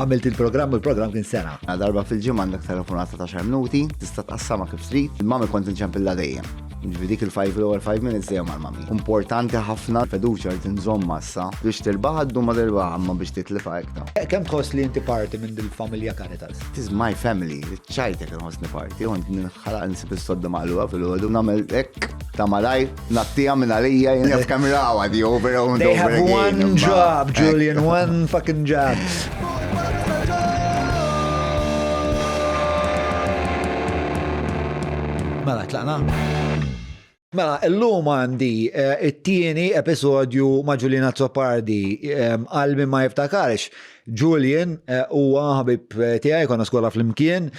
Għamilt il-programm u l-programm kien sena. Darba fil-ġimgħa għandek telefonata ta' xar minuti, tista' tqassama kif trid. Il-mami kont inċempilla dejjem. Ġifieri dik il-5 l-ewwel 5 minutes dejjem mal-mami. Importanti ħafna fiduċja li tinżomm issa biex tirbaħ għaddu ma tirbaħ imma biex titlifha iktar. Kemm tħoss li inti parti minn dil-familja Caritas? It is my family, ċajtek nħossni parti, kont nħalaq nsib is-sodda maqluha fil-ħodu nagħmel hekk ta' malajr, nattija minn għalija jien jaf kemm rawa di over and They have over again. one job, Julian, one fucking job. Mela, tlaqna? Mela, illum għandi eh, it-tieni episodju ma' Julian Azzopardi eh, għal min ma jiftakarx. Julian eh, huwa ħabib tiegħi konna skola flimkien,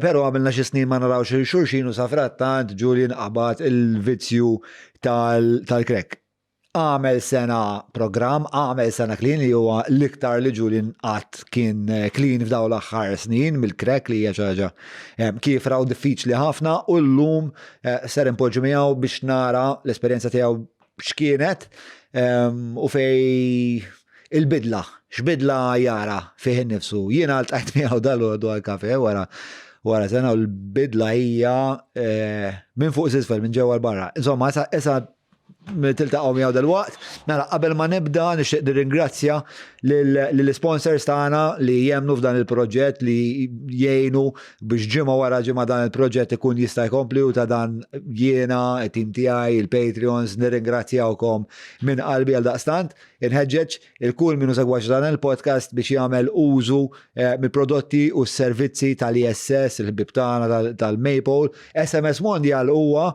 però għamilna xi snin ma narawx il-xulxin u safrattant Julian qabad il-vizzju tal-crack. Għamel sena programm, għamel sena clean li huwa l-iktar li Julian qatt kien eh, clean f'daw l-aħħar snin mill-crack li hija xi ħaġa eh, kiefra u diffiċli ħafna u llum eh, ser inpoġġu miegħu biex nara l-esperjenza tiegħu x'kienet u fej il-bidla, x'bidla jara fih innifsu. Jiena ltqajt miegħu dal-għodu għal-kafe wara wara sena u l-bidla hija minn fuq s'isfel, minn ġewwa l-barra. Insomma, issa tiltaqgħu miegħu dalwaqt. Mela qabel ma nibda nixtieq nirringrazzja lill-sponsors tagħna li jemnu f'dan il-proġett li jgħinu biex ġimgħa wara ġimgħa dan il-proġett ikun jista' jkompli u ta' dan jiena, it-tim tiegħi, il-Patreons, nirringrazzjawkom minn qalbi għal daqstant. Inħeġġeġ il-kull min hu segwaċi dan il-podcast biex jagħmel użu eh, mill-prodotti u s-servizzi tal-ISS, il-ħbib tagħna tal-Maple. SMS Mondial huwa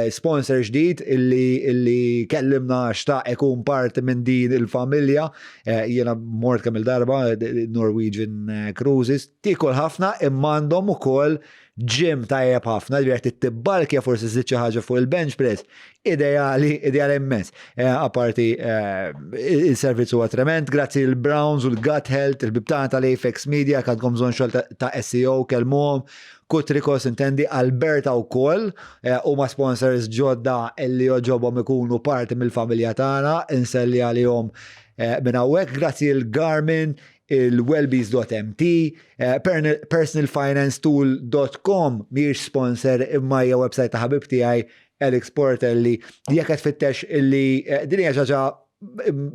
sponsor ġdid illi, illi kellimna xtaq ikun parti minn din il-familja. Eh, jiena mort kemm il-darba Norwegian eh, Cruises. Tikol ħafna imma għandhom ukoll ġim tajjeb ħafna, li qed tibbalkja forsi żid xi ħaġa fuq il-bench press. Ideali, ideali immens. Eh, apparti il-servizz huwa trement, grazzi l-Browns u l-Gut Health, il-bibtana tal-Apex Media, kadkom bżonn xogħol ta' SEO, kellmuhom, Kutrikos intendi Alberta wkoll eh, huma sponsors ġodda li joġobhom ikunu parti mill-familja tagħna, inselli għalihom eh, minn hawnhekk. Grazzi l-Garmin, il-wellbees.mt, eh, personalfinancetool.com mhijiex sponsor imma hija website ta' ħabib tiegħi Alex Portelli jekk qed tfittex illi din hija xi ħaġa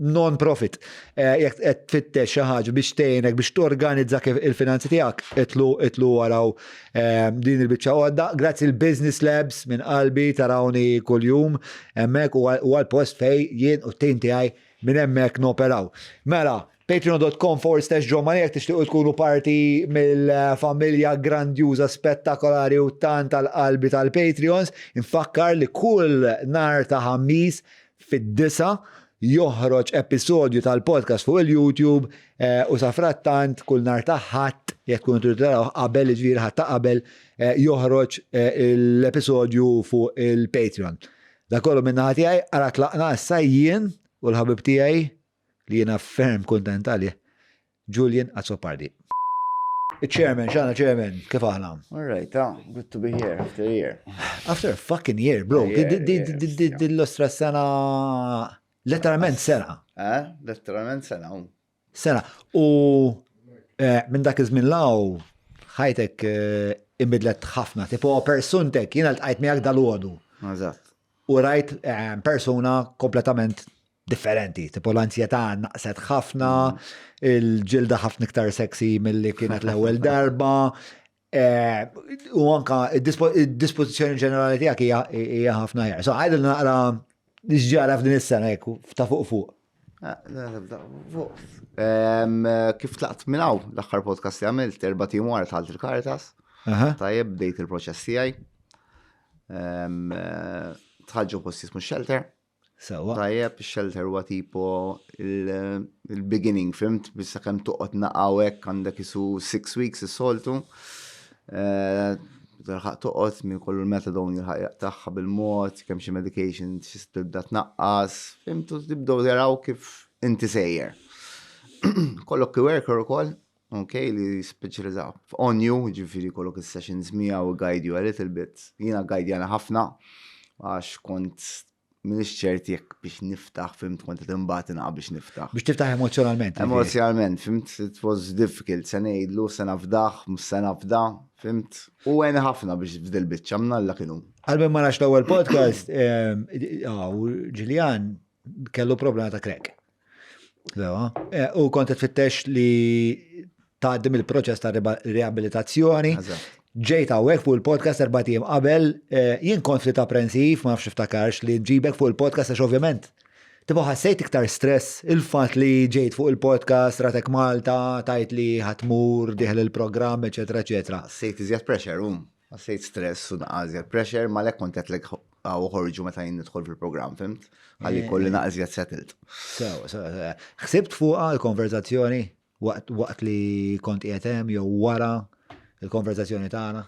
non-profit, eh, jekk qed tfittex xi ħaġa biex tgħinek biex torganizza kif il-finanzi tiegħek, itlu itlu waraw eh, din il-biċċa għodda. Grazzi l-Business Labs minn qalbi tarawni kuljum hemmhekk u għal-post fej jien u t-tim tiegħi minn hemmhekk noperaw. Mela, Patreon.com forward slash John Mania jekk tixtiequ tkunu parti mill-familja grandjuża spettakolari u tant tal-qalbi tal-Patreons. Infakkar li kull nar ta' ħamis Fid-disgħa joħroġ episodju tal-podcast fuq il-YouTube eh, u safrattant kull nhar ta' Ħadd jekk tkunu tridu taraw qabel jiġifieri Ħadd ta' qabel eh, joħroġ eh, l-episodju fuq il-Patreon. Da kollu minn naħa tiegħi ara tlaqna issa jien u l-ħabib tiegħi li jiena ferm kuntent għalih Julian Azzopardi. Chairman, xana chairman, kif aħna? All right, ah, good to be here after a year. After a fucking year, bro. Dil-ostra sena, letteralment sena. Eh, letteralment sena. Sena. U eh, minn dak iż-żmien law, ħajtek eh, imbidlet ħafna. Tipo persuntek, jiena ltqajt miegħek dal-għodu. Eżatt. U rajt eh, persuna kompletament differenti, tipo l-anzjetà naqset ħafna, il-ġilda ħafna iktar sexy milli kienet l-ewwel darba, eh, u anka id-dispożizzjoni ġenerali tiegħek hija ħafna ħjar. So għajdil naqra x'ġara f'din is-sena hekk ta' fuq fuq. Eh, fuq. Kif tlaqt minn hawn l-aħħar podcast li għamilt erba' tim wara tħalt il-Caritas. Tajjeb bdejt il-proċess tiegħi. Eh, Tħalt ġo post jismu shelter. Sewa. Tajjeb, shelter huwa tipo il-beginning, fimt, biex sakemm toqgħod naqgħu hekk għandek isu six weeks is-soltu. Eh, Tilħaq toqgħod min kollu l-methadone jilħaq jaqtagħha bil-mod, kemm xi medication xi tibda tnaqqas, fimt, u tibdew jaraw kif inti sejjer. Kollok key worker ukoll, ok, li speċjalizza on you, ġifieri kollok is-sessions miegħu guide you a little bit. Jiena guide jana ħafna għax kont Minix ċert jekk biex niftaħ, fhimt, kont qed imbagħad inqa' biex niftaħ. Biex tiftaħ emozjonalment. Emozjonalment, fhimt, it was difficult, se ngħidlu, se nafdah, mhux se nafda, fhimt. U għeni ħafna biex f'dil biċċa mnalla kienu. Għal min ma rax l-ewwel podcast, Ġiljan kellu problema ta' crack. Eh, u kont qed tfittex li tgħaddi mill-proċess ta' riabilitazzjoni. Ġejt hawnhekk fuq il-podcast erba' ijiem qabel, eh, jien kont ftit apprensiv, ma nafx iftakarx li nġibek fuq il-podcast għax ovvjament Tipo ħassejt iktar stress il-fatt li ġejt fuq il-podcast, ratek Malta, tajt li ħatmur, diħel il-programm, eċetera, eċetera. Ħassejt iżjed pressure, um. Ħassejt stress u naqra iżjed pressure, ma lek kont qed għaw uħorġu meta jien nidħol fil-programm, fhimt? Ħalli eh. kolli naqra iżjed settled. So, so, ħsibt fuqha l-konverzazzjoni waqt li kont qiegħed hemm jew wara il-konverzazzjoni tagħna?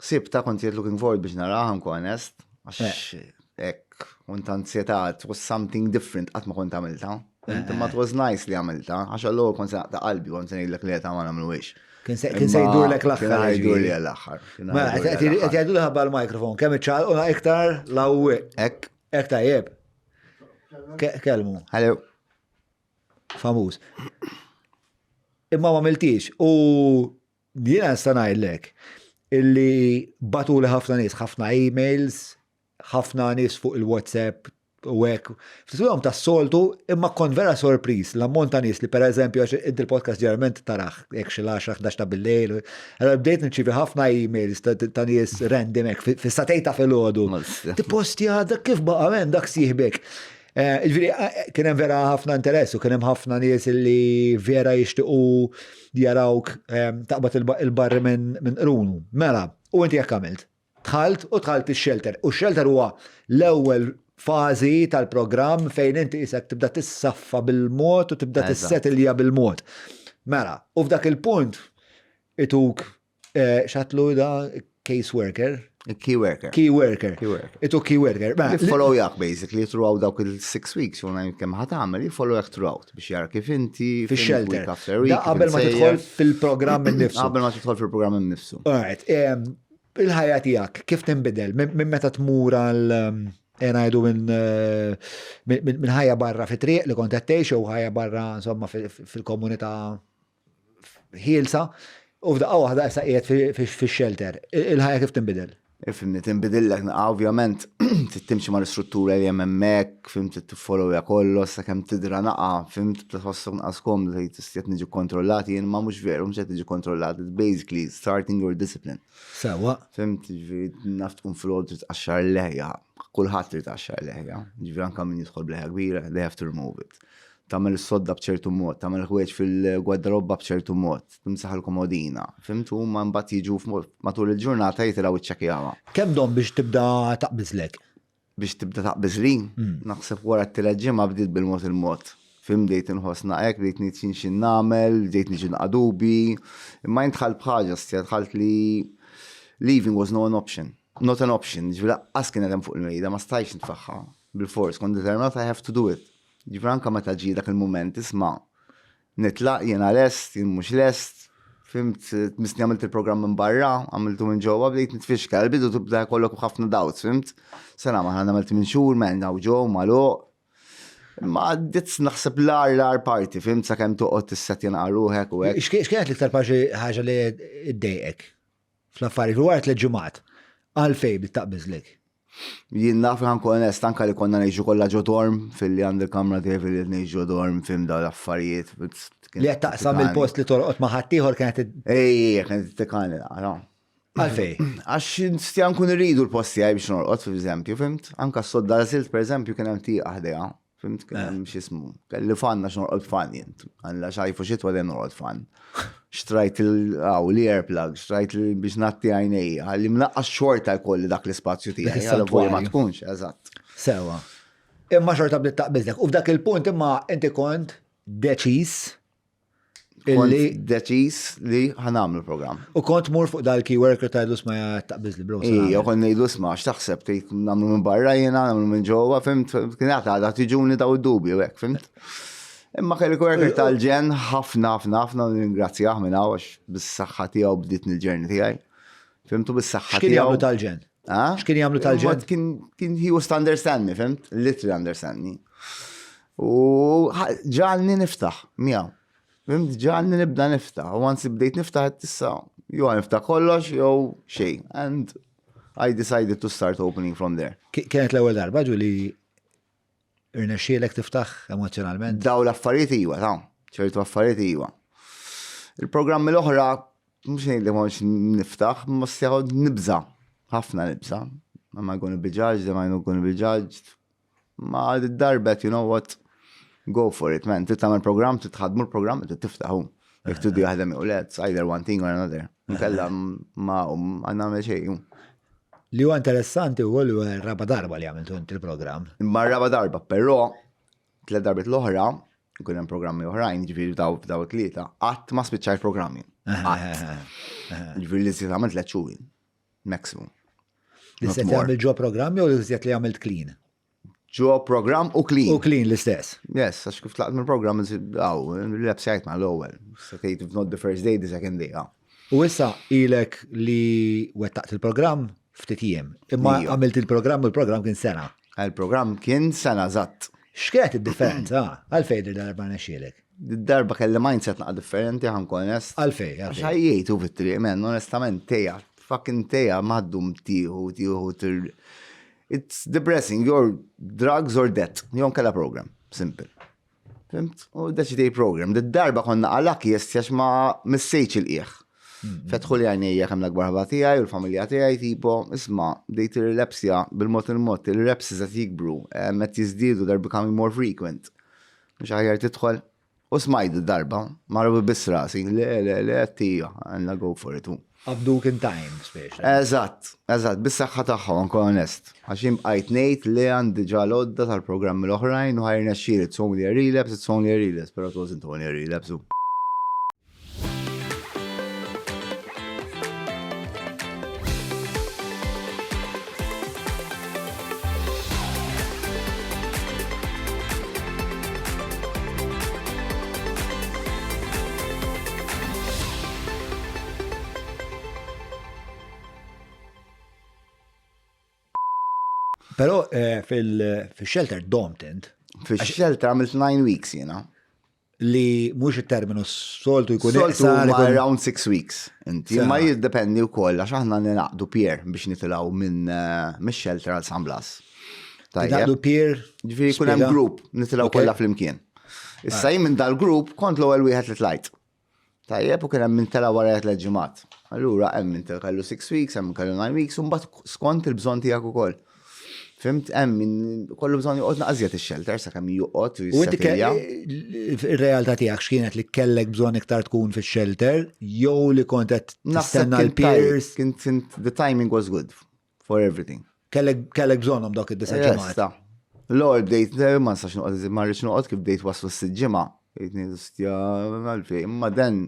Ħsibt ta' kont qiegħed looking forward biex naraha nkun onest, għax eh. hekk kont ansjetà, it was something different qatt ma kont għamilta. Eh. Imma it was nice li għamilta, għax allura kont se naqta' qalbi kont se ngħidlek li ta' ma nagħmluhiex. Kien se jdurlek l-aħħar. Kien jdur li l-aħħar. Mela, qed jgħidu li ħabba l-mikrofon, kemm iċċaqalquna iktar l-awwi. Hekk. Hekk tajjeb. Kelmu. Hello. Famuż. Imma ma miltix. U jiena nista' ngħidlek illi batuli ħafna nies, ħafna emails, ħafna nies fuq il-WhatsApp u hekk. Ftit ta' soltu imma kont vera sorpriż l-ammont ta' nies li pereżempju għax inti l-podcast ġeneralment tarah hekk xi l-10 11 ta' bil-lejl. Allora bdejt nirċievi ħafna emails ta' nies random hekk fis-satej ta' filgħodu. Tippostja dak kif baqa' men dak sieħbek. Eh, ġifieri, eh, kien hemm vera ħafna interess u kien hemm ħafna nies li vera jixtiequ jarawk eh, taqbad il-barri minn qrunu. Mela, u inti jekk għamilt? Dħalt u dħalt ix-shelter. U x-shelter huwa l-ewwel fażi tal-programm fejn inti isek tibda tissaffa bil-mod u tibda tissetilja bil-mod. Mela, u f'dak il-punt ituk Eh, xatlu da case worker. Key worker. Key worker. Key worker. Itu key worker. Mela, follow jak basically throughout dawk il-six weeks, u ngħid kemm ħat tagħmel, follow jak throughout biex jara kif inti. Fix-shelter. Da qabel ma tidħol fil-programm innifsu. Qabel ma tidħol fil-programm innifsu. Alright. Il-ħajja tiegħek kif tinbidel minn meta tmur għal ngħidu eh, minn ħajja barra fi triq li kont qed tgħix jew ħajja barra insomma fil-komunità ħielsa u f'daqqa waħda issa qiegħed fix-shelter. Il-ħajja kif tinbidel? Ifhimni, tinbidillek naqa' ovvjament trid timxi mal-istruttura li hemm hemmhekk, fhimt trid tiffollowja kollox sakemm tidra naqa', fhimt tibda tħossok naqas komdu tgħid issa qed niġi kkontrollat jien ma mhux veru mhux qed tiġi kontrollat, it's basically starting your discipline. Sewwa. Fhimt, jiġifieri naf tqum filgħodu trid tqaxxar il-leħja, kulħadd irid iqaxxar leħja, jiġifieri anke min jidħol b'leħja kbira, they have to remove it. Tagħmel is-sodda b'ċertu mod, tagħmel ħwejjeġ fil-gwardarobba b'ċertu mod, timsaħ il-komodina. Fhimt? U huma mbagħad jiġu matul il-ġurnata jitilgħu jiċċekkjawha. Kemm domt biex tibda taqbiżlek? Biex tibda taqbiżli? Naħseb wara t-tielet ġimgħa bdiet bil-mod il-mod. Fhimt? Bdejt inħossna hekk, bdejt ngħid x'in x'in nagħmel, bdejt niġi naqgħa dubi. Imma jien dħalt b'ħaġa, stja, dħalt li leaving was no an option. Not an option, ġifieri lanqas kienet hemm fuq il-mejda, ma stajtx nitfagħha. Bilfors, kont determinat I have to do it. Ġifieri anke meta ġie dak il-mument, isma' nitlaq jiena lest, jien mhux lest, fhimt, misni għamilt il-programm minn barra, għamiltu minn ġewwa, bdejt nitfixkel, bidu tibda jkollok ħafna doubts, fhimt? Se nagħmel ħa nagħmel tmien xhur, man, hawn ġew, magħluq. Imma għaddiet naħseb l-agħar l-agħar parti, fhimt, sakemm toqgħod tissettja naqra ruħek u hekk. X'kienet l-iktar ħaġa li ddejqek? Fl-affarijiet wara tlett ġimgħat, għalfejn bdiet taqbiżlek? Jien naf li ħankun onest anka li konna ngħixu kollha ġo dorm fil-li għand il-kamra tiegħi fil-li qed ngħix ġo dorm fim dawn l-affarijiet. Li qed taqsam il-post li torqod ma' ħaddieħor kienet Ej, kienet ittikani naqra. Għalfejn? Għax stja nkun irridu l-post tiegħi biex norqod, per eżempju, fhimt? Anka s-sodda għażilt, per eżempju, kien hemm tieqa ħdejha. Fimt kien hemm x'ismu. Kelli fan għax norqod fan jien. Għalla xajfu xitwa dejjem norqod fan. Xtrajt il-għaw l-earplug, xtrajt biex natti għajnejja, għalli mnaqqas xorta jkolli dak l-ispazju tiegħi. Għalla volja ma tkunx, eżatt. Sewa. Imma xorta bdiet taqbiżlek. U f'dak il-punt imma inti kont deċiż Illi deċiż li ħanamlu program. U kont mur fuq dal-key worker tgħidlu sma taqbiż li bro. Ija, kont ngħidlu sma x'taħseb tgħid nagħmlu minn barra jiena, nagħmlu minn ġewwa, fimt, kien għadha tiġuni daw id-dubju hekk, fimt. Imma kelli worker tal-ġen ħafna ħafna ħafna ningrazzjah minn hawn għax bis-saħħa tiegħu bdiet il-ġerni tiegħi. Fimtu bis-saħħa tiegħu. X'kien jagħmlu tal-ġen? X'kien jagħmlu tal-ġenn? Kien kien he was to understand me, fhimt? Literally understand me. U ġalni niftaħ miegħu. Fhimt? Ġalni nibda niftaħ. U once bdejt niftaħ tissa jew niftaħ kollox jew xejn. And I decided to start opening from there. Kienet l-ewwel darba ġu li irnexxielek tiftaħ emozjonalment? Daw l-affarijiet iwa, ta' ċertu affarijiet iwa. Il-programmi l-oħra Mhux ngħidlek ma biex niftaħ, ma sjaħod nibża. Ħafna nibża. Am I gonna be judged? Am I not gonna be judged? Ma darbet, you know what? Go for it, man. Trid tagħmel programm, trid tħadmu l-programm, trid tiftaħu. Jekk tridu jaħdem jew le, it's either one thing or another. Nkella ma nagħmel xejn. Li huwa interessanti wkoll huwa raba darba li għamiltu inti l-programm. Ma raba darba, però tliet darbiet l-oħra Ikun hemm programmi oħrajn, ġifieri daw daw tlieta, qatt ma spiċċajt programmi. Ġifieri li żied għamilt tliet xhur maximum. Li se tagħmel ġo programmi u li żied li għamilt clean? Ġo programm u clean. U clean l-istess. Yes, għax kif tlaqt mill-programm, għaw, l-website ma l-ewwel. Se if not the first day, the second day. U issa ilek li wettaqt il-programm ftit jiem. Imma għamilt il-programm u l-programm kien sena. Il-programm kien sena zatt. X'kienet id-differenza? Għalfejn darba nexxielek? Darba kelli mindset naqa differenti ħankun onest. Għalfejn? Għax ħajjejtu fit-triq, men, onestament teja, fucking teja maddum tieħu, tieħu tir. It's depressing, your drugs or death. Jon kella program, simple. Fimt? U deċidej program. Darba konna għalak jess għax ma missejċ il-qieħ. Fetħu li għajnejja kemm l-akbar ħaba tiegħi u l-familja tiegħi tipo, isma' bdejt ir-relapsja bil-mod il-mod, il-relapses qed jikbru, eh, qed jiżdiedu they're becoming more frequent. Mhux aħjar tidħol. U smajt darba, marru biss rasi, le, le, le, tija, għandna go for it. Qabduk in time, speċi. Eżatt, eżatt, bis-saħħa tagħhom, ankun onest. Għax jien bqajt ngħid li għandi ġa l-għodda tal-programmi l-oħrajn u ħa jirnexxieli, it's only a relapse, it's only a relapse, però it wasn't only a relapse. Pero eh, fil-shelter domt int. Fil-shelter għamilt 9 weeks jena. Li mhux it-terminu soltu jkun soltu ma around 6 weeks. Inti ma jiddependi wkoll għax aħna ninaqdu pier biex nitilgħu minn eh, mix-shelter għal San Blas. Ninaqdu pier? Ġifieri jkun hemm grupp nitilgħu kollha flimkien. Issa jien minn dal-grupp kont l-ewwel wieħed li tlajt. Tajjeb u kien hemm min tela' wara tliet ġimgħat. Allura hemm min kellu 6 weeks, hemm min kellu 9 weeks, u mbagħad skont il-bżonn tiegħek ukoll. Fimt, hemm min kollu bżonn joqgħod naqżjed ix-shelter sakemm joqgħod u jissettilja. Ir-realtà tiegħek x'kienet li kellek bżonn iktar tkun fix-shelter jew li kont qed tistenna l-peers? Kien the timing was good for everything. Kellek kellek bżonnhom dawk id-disa' ġimgħat. L-ewwel bdejt eh, ma nistax noqgħod ma rridx noqgħod kif bdejt waslu s-sitt ġimgħa. Bdejt nistja għalfejn, imma den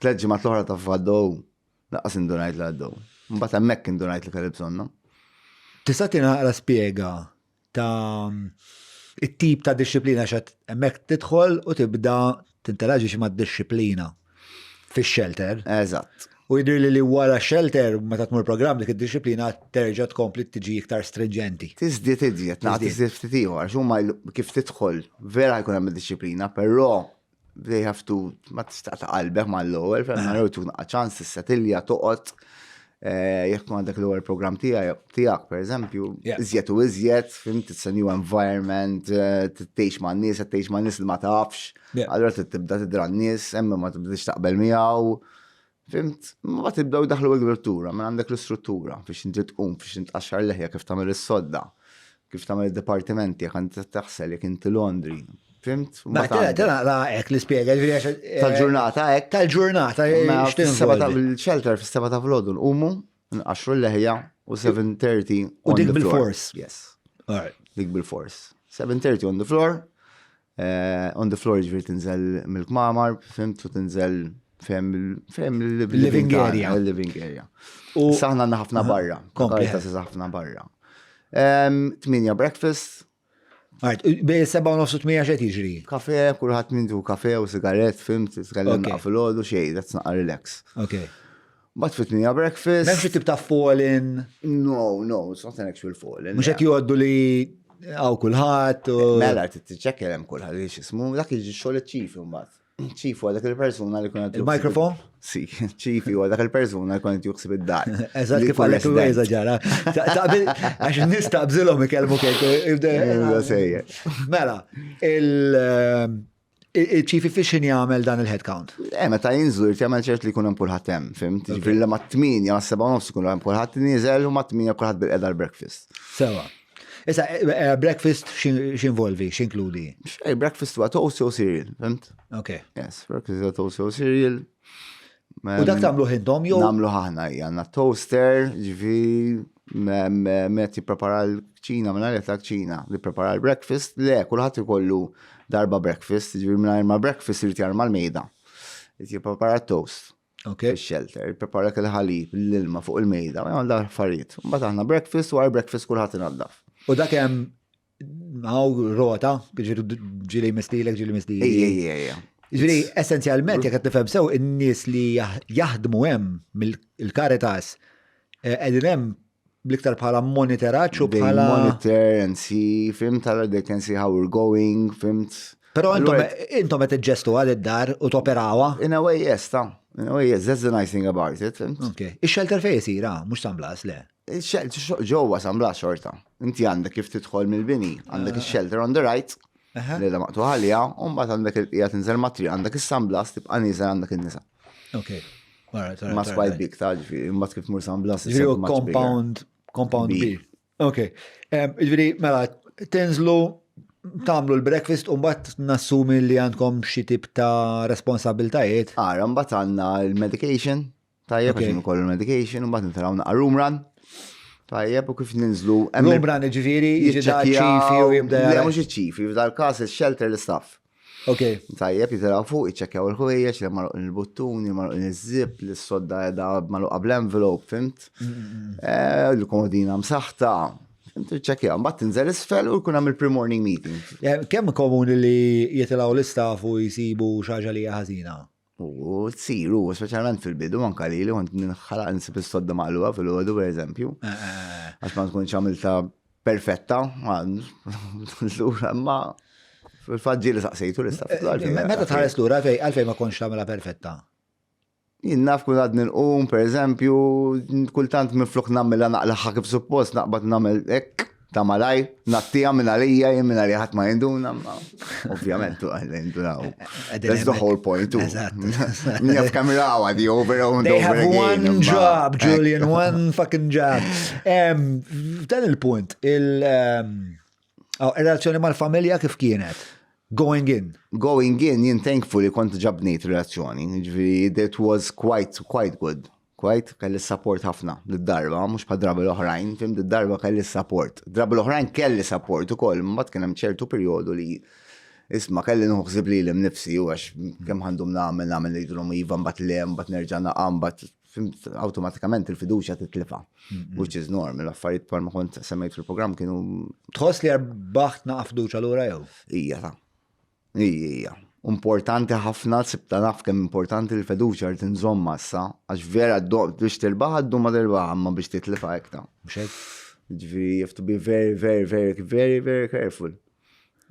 tliet ġimgħat l-oħra ta' għaddew, lanqas indunajt li għaddew. Mbagħad hemmhekk indunajt li kelli bżonnhom. Tista' tingħaqra spjega ta' it-tip ta' dixxiplina x'qed hemmhekk tidħol u tibda tinteraġixxi mad-dixxiplina fix-shelter. Eżatt. U jidhirli li wara x-shelter meta tmur programm dik id-dixxiplina terġa' tkompli tiġi iktar stringenti. Tiżdied iżjed, naqgħod tiżdied ftit ieħor, għax huma kif tidħol vera jkun hemm id-dixxiplina, però they have to ma tista' ta' qalbek mal-ewwel, ferma jew tkun ċans tissetilja toqgħod eh, jekk tkun għandek l-ewwel programm tiegħek pereżempju, iżjed u iżjed, fimt it's a new environment, eh, tgħix ma' nies, tgħix ma' nies li ma tafx, allura tibda tidra n-nies, hemm ma tibdix taqbel miegħu. Fimt, ma tibdew daħlu l-struttura, minn għandek l-istruttura, biex inti tqum, biex intqaxxar leħja kif tagħmel is-sodda, kif tagħmel id-dipartimenti, jekk inti taħsel, jekk inti laundry. Fimt? Ma tela hekk l-ispjega, ġifieri għax eh, tal-ġurnata hekk. Tal-ġurnata, eh, il-shelter fis-seba ta' filgħodu nqumu, nqaxxru l-leħja u 7:30 U dik bil-fors. Yes. Dik bil-fors. 7:30 on the floor, Eh, on the floor ġifieri tinżel mill-kmamar, fimt, u tinżel fem living area. Living area. U saħna għandna ħafna barra. Kompli. ħafna barra. Tminja breakfast. Għart, bej seba u nofsu tminja xed jiġri. Kafe, kulħadd mintu kafe u sigaret, fimt, tkellem fil-ħodu xej, that's not relax. Ok. Mbagħad fit-8 breakfast. M'hemmx xi tip ta' fall-in? No, no, it's not an actual fall-in. Mhux qed jgħoddu li hawn kulħadd u. Mela tiċċekkja hemm kulħadd li x'ismu, dak jiġi xogħol iċ-chief imbagħad. Chief huwa dak il-persuna li kun Il-mikrofon? Si, chief huwa dak il-persuna li kun qed juħsib id-dar. Eżatt kif għalek u ġara. Għax n-nies taqbżilhom ikellmu kek. Sejjer. Mela, il- Il-ċifi fiex xin jagħmel dan il-headcount? Eh, meta jinżlu jrid jagħmel ċert li jkun hemm kulħadd hemm, fimt? Ġifieri li mat-tminja ma' seba' nofs ikun hemm kulħadd nieżel u mat-tminja kulħadd bil-qeda l-breakfast. Sewa. Issa, eh, eh, breakfast x'involvi, x'inkludi? Xej, breakfast huwa toast jew cereal, fimt? Ok. Yes, breakfast huwa toast jew cereal. U dak tagħmlu intom jew? Nagħmlu aħna hija għandna toaster, ġifi met jipprepara l-kċina minn għalija ta' kċina li prepara l-breakfast, le kulħadd ikollu darba breakfast, ġifi mingħajr ma breakfast irid jarma l-mejda. Irid jipprepara toast. Ok. Shelter, prepara il-ħalib, l-ilma fuq il-mejda, għamel dar affarijiet. Mbagħad aħna breakfast u għar breakfast kulħadd inaddaf. U dak hemm Għaw rota, ġili mistilek, ġili mistilek. Ejja, ejja, ejja. Ġiri, essenzjalment, jek qed nifhem sew, in-nies li jaħdmu hemm mill-Caritas eh, qegħdin hemm bl-iktar bħala monitoraġġ u bħala. Monitor and see, fimt, għal they can see how we're going, fimt. Però intom qed iġġestu għal id-dar u toperawha. In a way, yes, ta. In a way, yes, that's the nice thing about it. Fimt? Ok. Ix-shelter fejn isir, ah, mhux San Blas, le. Il-shelter ġewwa San Blas xorta. Inti għandek kif tidħol mill-bini, għandek ah. il-shelter on the right, li da maqtu għalija, u mbagħad għandek il-qija tinżel mat-triq, għandek is-San Blas tibqa' nieżel għandek in-nisa. Ok. Ma quite big ta' ġifieri, mbagħad kif mur San Blas. Ġifieri compound, compound B. Ok. Ġifieri, mela, tinżlu tagħmlu l-breakfast u mbagħad nassumi li għandkom xi tip ta' responsabiltajiet. Ara, mbagħad għandna l-medication, Tajjeb, għax ukoll il-medication, u mbagħad nitilgħu naqa' room run. Tajjeb, u kif ninżlu. Room run ġifieri, jiġi da ċifi u jibda. Le, mhux iċ-ċifi, f'dal-każ il-shelter l-istaff. Ok. Tajjeb, jitilgħu fuq, jiċċekkjaw il-ħwejjeġ, li magħluq il-buttuni, magħluq iż-zip, li s-sodda qiegħda magħluqa bl-envelope, fimt? Eh, il-komodina msaħta. Fimt, iċċekkjaw, mbagħad tinżel isfel u jkun hemm il-pre-morning meeting. Eh, kemm komuni li jitilgħu l-istaff u jsibu xi ħaġa li hija ħażina? U tsiru, speċjalment fil-bidu, anka li li kont ninħalaq nsib is-sodda maqluba fil-għodu, per eżempju. Eh, eh, eh. Għax ma tkunx għamilta perfetta, lura, ma fil-fatt ġieli saqsejtu l-istaff. Meta tħares lura għalfej ma kontx tagħmilha perfetta? Jien naf kun għadni nqum, per eżempju, kultant minflok nagħmilha naqlaħħa kif suppost naqbad nagħmel hekk ta' malaj, nattija minn għalija, jien minn għalija ħadd ma jinduna, ma ovvjament jindunaw. That's the whole point. Min jaf kemm rawa di over and They over have again. one job, Julian, one fucking job. F'dan il-punt, il-relazzjoni mal-familja kif kienet? Going in. Going in, jien thankfully kont ġabnejt relazzjoni, ġifieri that was quite, quite good. Quite, kelli support ħafna, d-darba, mhux bħal drabi l-oħrajn, fim d-darba kelli support. Drabi l-oħrajn kelli support ukoll, mbagħad kien hemm ċertu perjodu li isma' kelli nħossib li l-nifsi u għax kemm għandhom nagħmel nagħmel ngħidulhom iva mbagħad le, mbagħad nerġa' naqa' mbagħad fimt awtomatikament il-fiduċja titlifa, which is normal, affarijiet bħal ma kont semmejt fil-programm kienu. Tħoss li rbaħt naqa' fiduċja lura jew? Ija ta' Ija, ija. Importanti ħafna, sibta naf kemm importanti l-fiduċja li tinżomm issa, għax vera biex tirbaħ għaddu ma tirbaħ, imma biex titlifa hekk ta'. Mhux hekk? Ġifieri you have to be very, very, very, very, very careful.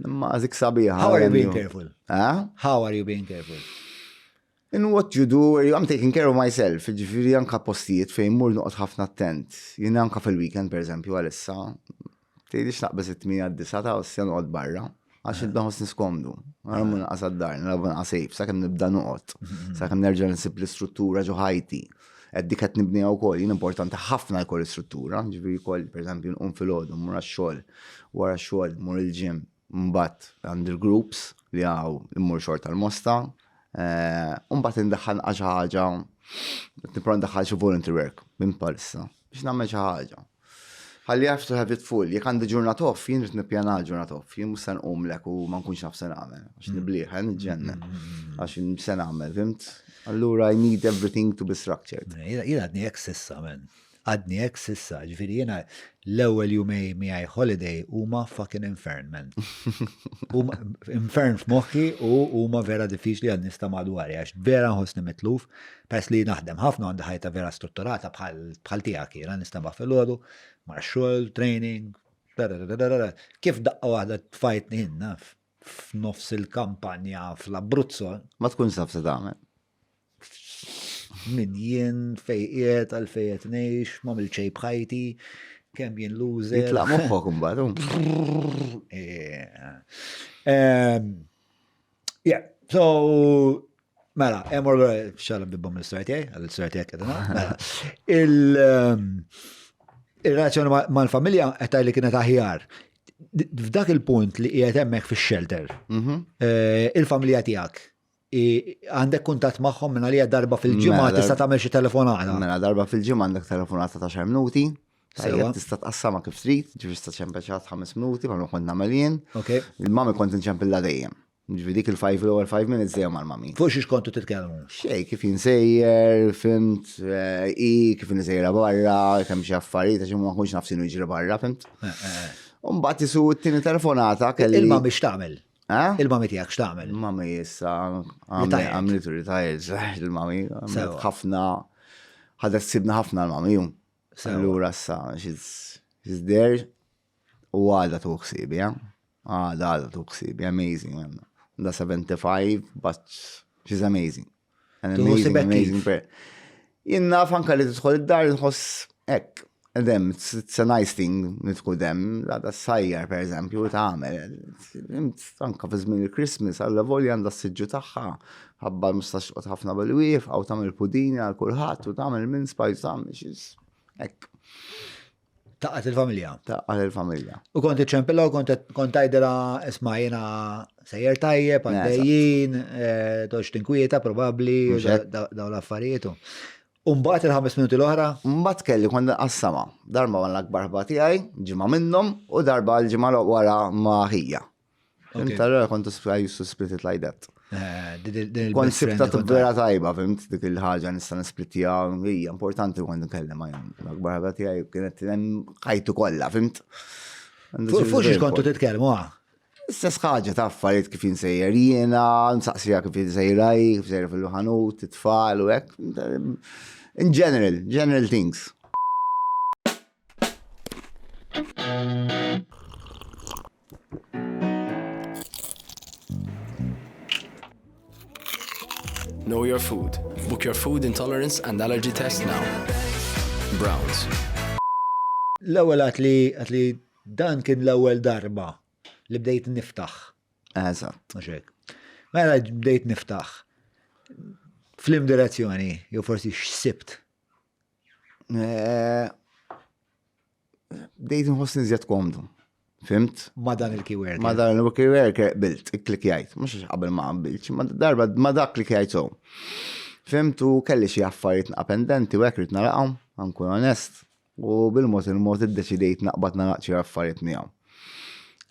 Imma għazik sabiħa. How are you being careful? Eh? How are you being careful? In what you do, I'm taking care of myself, ġifiri anka postijiet fejn mur noqgħod ħafna attent. Jien anka fil-weekend, per eżempju, għalissa, tgħidix naqbeż it-8 għad-9 ta' osja noqgħod barra, għax nibda nħossni skomdu. Għara mur naqas għad-dar, nilgħab naqas safe, sakemm nibda noqgħod, sakemm nerġa' nsib l-istruttura ġo ħajti. Qed dik qed nibniha wkoll, jien importanti ħafna jkoll istruttura, ġifieri jkoll, per eżempju, nqum filgħodu, mmur għax-xogħol, wara x-xogħol, mmur il-gym, Mbagħad għandi l-groups li għaw immur xorta l-mosta. Eh, mbagħad indaħħal xi ħaġa, nipprova ndaħħal xi volunteer work minn palissa biex nagħmel xi ħaġa. Ħalli have to have it full, jekk għandi ġurnat off, jien rrid nippjana ġurnat off, jien mhux se nqumlek u ma nkunx naf se nagħmel, għax mm. nibliħ, eh, niġġennen, mm. għax se nagħmel, fimt? Allura I need everything to be structured. Jien għadni hekk sissa, men. Għadni hekk s'issa, ġifieri jiena l-ewwel jumej miegħi holiday huma fucking infern, man. Huma infern f'moħħi u huma vera diffiċli għal nies ta' madwari għax vera nħossni mitluf peress li naħdem ħafna għandi ħajta vera strutturata bħal tiegħek jiena nistenbaħ filgħodu, mar xogħol, training, kif daqqa waħda tfajtni naf f'nofs il-kampanja fl-Abruzzo. Ma tkunx taf se tagħmel. Min jien, fej qiegħed, għal fej qed ngħix, ma mill xejn b'ħajti, kemm jien loser. Jitlaq moħħok imbagħad. Yeah, so mela, hemm xala bibbom l-istorja tiegħi, għall-istorja tiegħek qed mela. Il-relazzjoni mal-familja qed li kienet aħjar. F'dak il-punt li qiegħed hemmhekk fix-shelter, mhm. eh, il-familja tiegħek Għandek kuntatt magħhom minn għalija darba fil-ġimgħa mela, tista' tagħmel xi telefonata. Mela darba fil-ġimgħa għandek telefonata ta' xar minuti. Sewwa tista' tqassama kif trid, ġifieri tista' ċempel xi ħames minuti bħalma kont nagħmel jien. Il-mami kont inċempilha dejjem. Ġifieri dik il-five l-ewwel five minutes dejjem mal-mami. Fuq xiex kontu titkellmu? Xej, kif jinsejjer, fimt, eh, i, kif insejra barra, kemm xi affarijiet għax ma nkunx naf x'inhu jiġri barra, fimt. Eh, eh, Umbagħad isu t-tieni telefonata kelli. Il-mami x'tagħmel? Il-mami tiegħek x'tagħmel? Il-mami issa għamlitu retired, il-mami ħafna ħadet sibna ħafna l-mami jum. Allura issa she's there u għadha tuħ ħsiebi, eh? Għadha għadha tuħ ħsiebi, amazing. Da 75, but she's amazing. An amazing, amazing prayer. Jien naf anka li tidħol id-dar nħoss hekk. Dem, it's a nice thing nidħu dem, għada sajjar per eżempju, tagħmel. Anka fi żmien il-Christmas, għalla volja għandha s-siġġu tagħha, ħabba mistax ħafna bil-wief, għaw tagħmel pudini għal kulħadd u tagħmel minn spice tagħmel hekk. Taqgħet il-familja. Taqgħet il-familja. U kont iċċempilha u kont kont tgħidilha isma' jiena sejjer tajjeb, għaddejjin, eh, tox tinkwieta probabbli, dawn l-affarijiet. U mbagħad il-ħames minuti l-oħra? Mbagħad kelli kont nqassama. Darba mal l-akbar ħba tiegħi, ġimgħa minnhom, u darba l-ġimgħa wara ma' ħija. Fimt, allora kont I used to split it like that. Eh, kont sibta vera tajba, fimt, dik il-ħaġa nista' nisplitja, hija importanti kont nkellem ma' l-akbar ħaġa tiegħi kienet ħajtu kollha, fimt. Fuq xiex kontu titkellmu ah? Istess ħaġa ta' affarijiet kif insejjer jiena, nsaqsija kif insejjer kif sejjer fil-ħanut, it-tfal u hekk. In general, general things. Know your food. Book your food intolerance and allergy test now. Browns. L-ewwel għat li għat li dan kien l-ewwel darba li bdejt niftaħ. Eżatt. Mhux hekk. Mela bdejt niftaħ. Flim direzzjoni, jew forsi x'sibt. Eh, bdejt nħossni iżjed komdu. Fimt? Ma dan il-key worker. Ma dan il-key worker qbilt, ikklikjajt. Mhux għax qabel ma qbiltx, ma darba ma dak klikjajt so. Fimt u kelli xi affarijiet pendenti u hekk rid naraqhom, nkun onest. U bil-mod il-mod iddeċidejt naqbad naraq xi affarijiet miegħu.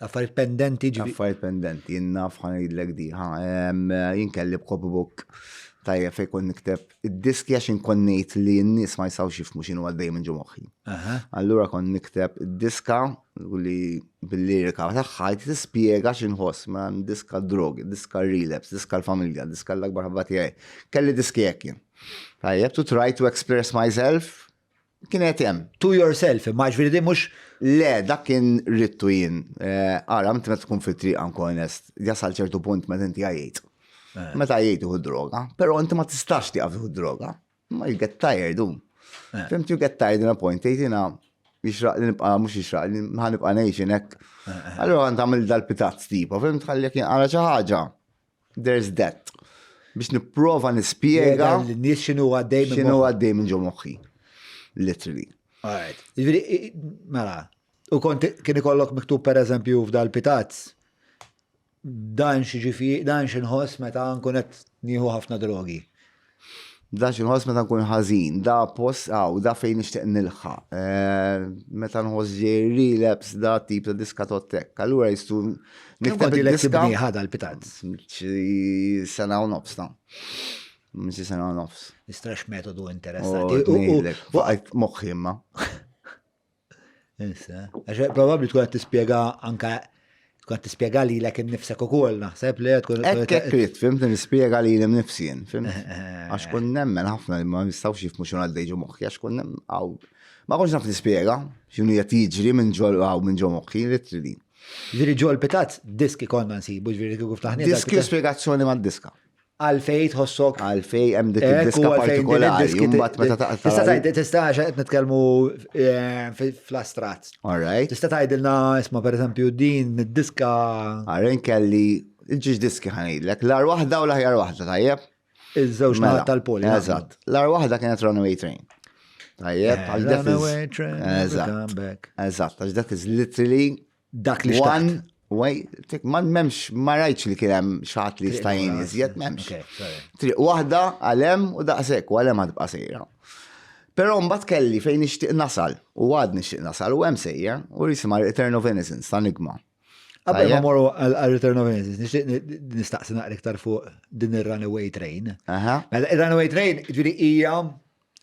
Affarijiet pendenti ġifi. Affarijiet pendenti, jien naf ħa ngħidlek di, jien kelli b'copybook tajjeb fejn kont nikteb id-diski għax inkun ngħid li n-nies ma jistgħux jifhmu x'inhu għaddej minn ġo moħħi. Allura kont nikteb id-diska li bil-lirika tagħha tispjega x'inħoss ma diska drogi, diska relapse, diska l-familja, diska l-akbar ħabba tiegħi. Kelli diski hekk jien. Tajjeb, to try to express myself Kienet hemm. To yourself, imma ġifieri din mhux. Le, dak kien ridtu jien. Eh, ara, inti meta tkun fit-triq anke onest, jasal ċertu punt meta inti għajjejt. Eh. Meta għajjejt tieħu droga, però inti ma tistax tieqaf tieħu droga. Ma you get tired, um. Eh. Fimt you get tired in a point, tgħid jiena jixraq li nibqa' mhux jixraq li ħa nibqa' ngħix hekk. Allura għand tagħmel dal-pitazz tipo, fimt ħalli jekk jinqara xi ħaġa. There's that. Biex nipprova nispjega. Lin-nies x'inhu għaddej minn X'inhu għaddej minn ġo moħħi. Literally. Alright. Jiġifieri, mela, u kont kien ikollok miktub pereżempju f'dal-pitazz, dan xi dan xi nħoss meta nkun qed nieħu ħafna drogi. Da xi nħoss meta nkun ħażin, da post għaw, da fejn nixtieq nilħaq. Eh, meta nħoss ġej relapse, da tip ta' diska tottek. Allura jistu nikteb id-diska. Ħada l-pitazz. Xi sena u nofs ta'. Minn xi sena u nofs. Istrax metodu interessanti. Waqajt moħħi imma. Issa, għax probabbli tkun qed tispjega anka tkun qed tispjega lilek innifsek ukoll naħseb li tkun. Hekk hekk ridt, fimt nispjega lili nnifsi jien, fimt? Għax kont nemmen ħafna li ma nistgħux jifhmu x'inhu għaddej ġo moħħi għax kont nemmen ma kontx naf nispjega x'inhu qed jiġri minn ġo minn ġo moħħi literally. Ġifieri ġol pitazz diski konna nsibu, ġifieri kieku ftaħni. Diski u spjegazzjoni mad-diska. Għalfej tħossok. Għalfej hemm dik id-diska partikolari. Mbagħad meta taqta'. Tista' tgħid tista' għax qed nitkellmu eh, fl-astrat. All right. Tista' tgħidilna isma' pereżempju din id-diska. Għarren kelli il-ġiex diski ħanidlek, l-ar waħda u l-aħjar waħda tajjeb. Iż-żewġ mela, tal-poli. Eżatt. L-ar waħda kienet Runaway Train. Tajjeb, eh, għal that is. Runaway Train. Eżatt. Eżatt, għax that is literally Dak li xtaqt. Way, ma memx, ma rajtx li kien hemm xaħat li jista' jgħin iżjed, memx. Triq waħda għalem u daqshekk u għalem għad sejra. Però mbagħad kelli fejn nixtieq nasal u għad nixtieq nasal u hemm sejjer u jisimha Return of Innocence ta' Nigma. Qabel ma morru għal Return of Innocence, nixtieq nistaqsi naqra iktar fuq din ir-Runaway Train. Mela, ir-Runaway Train, ġifieri hija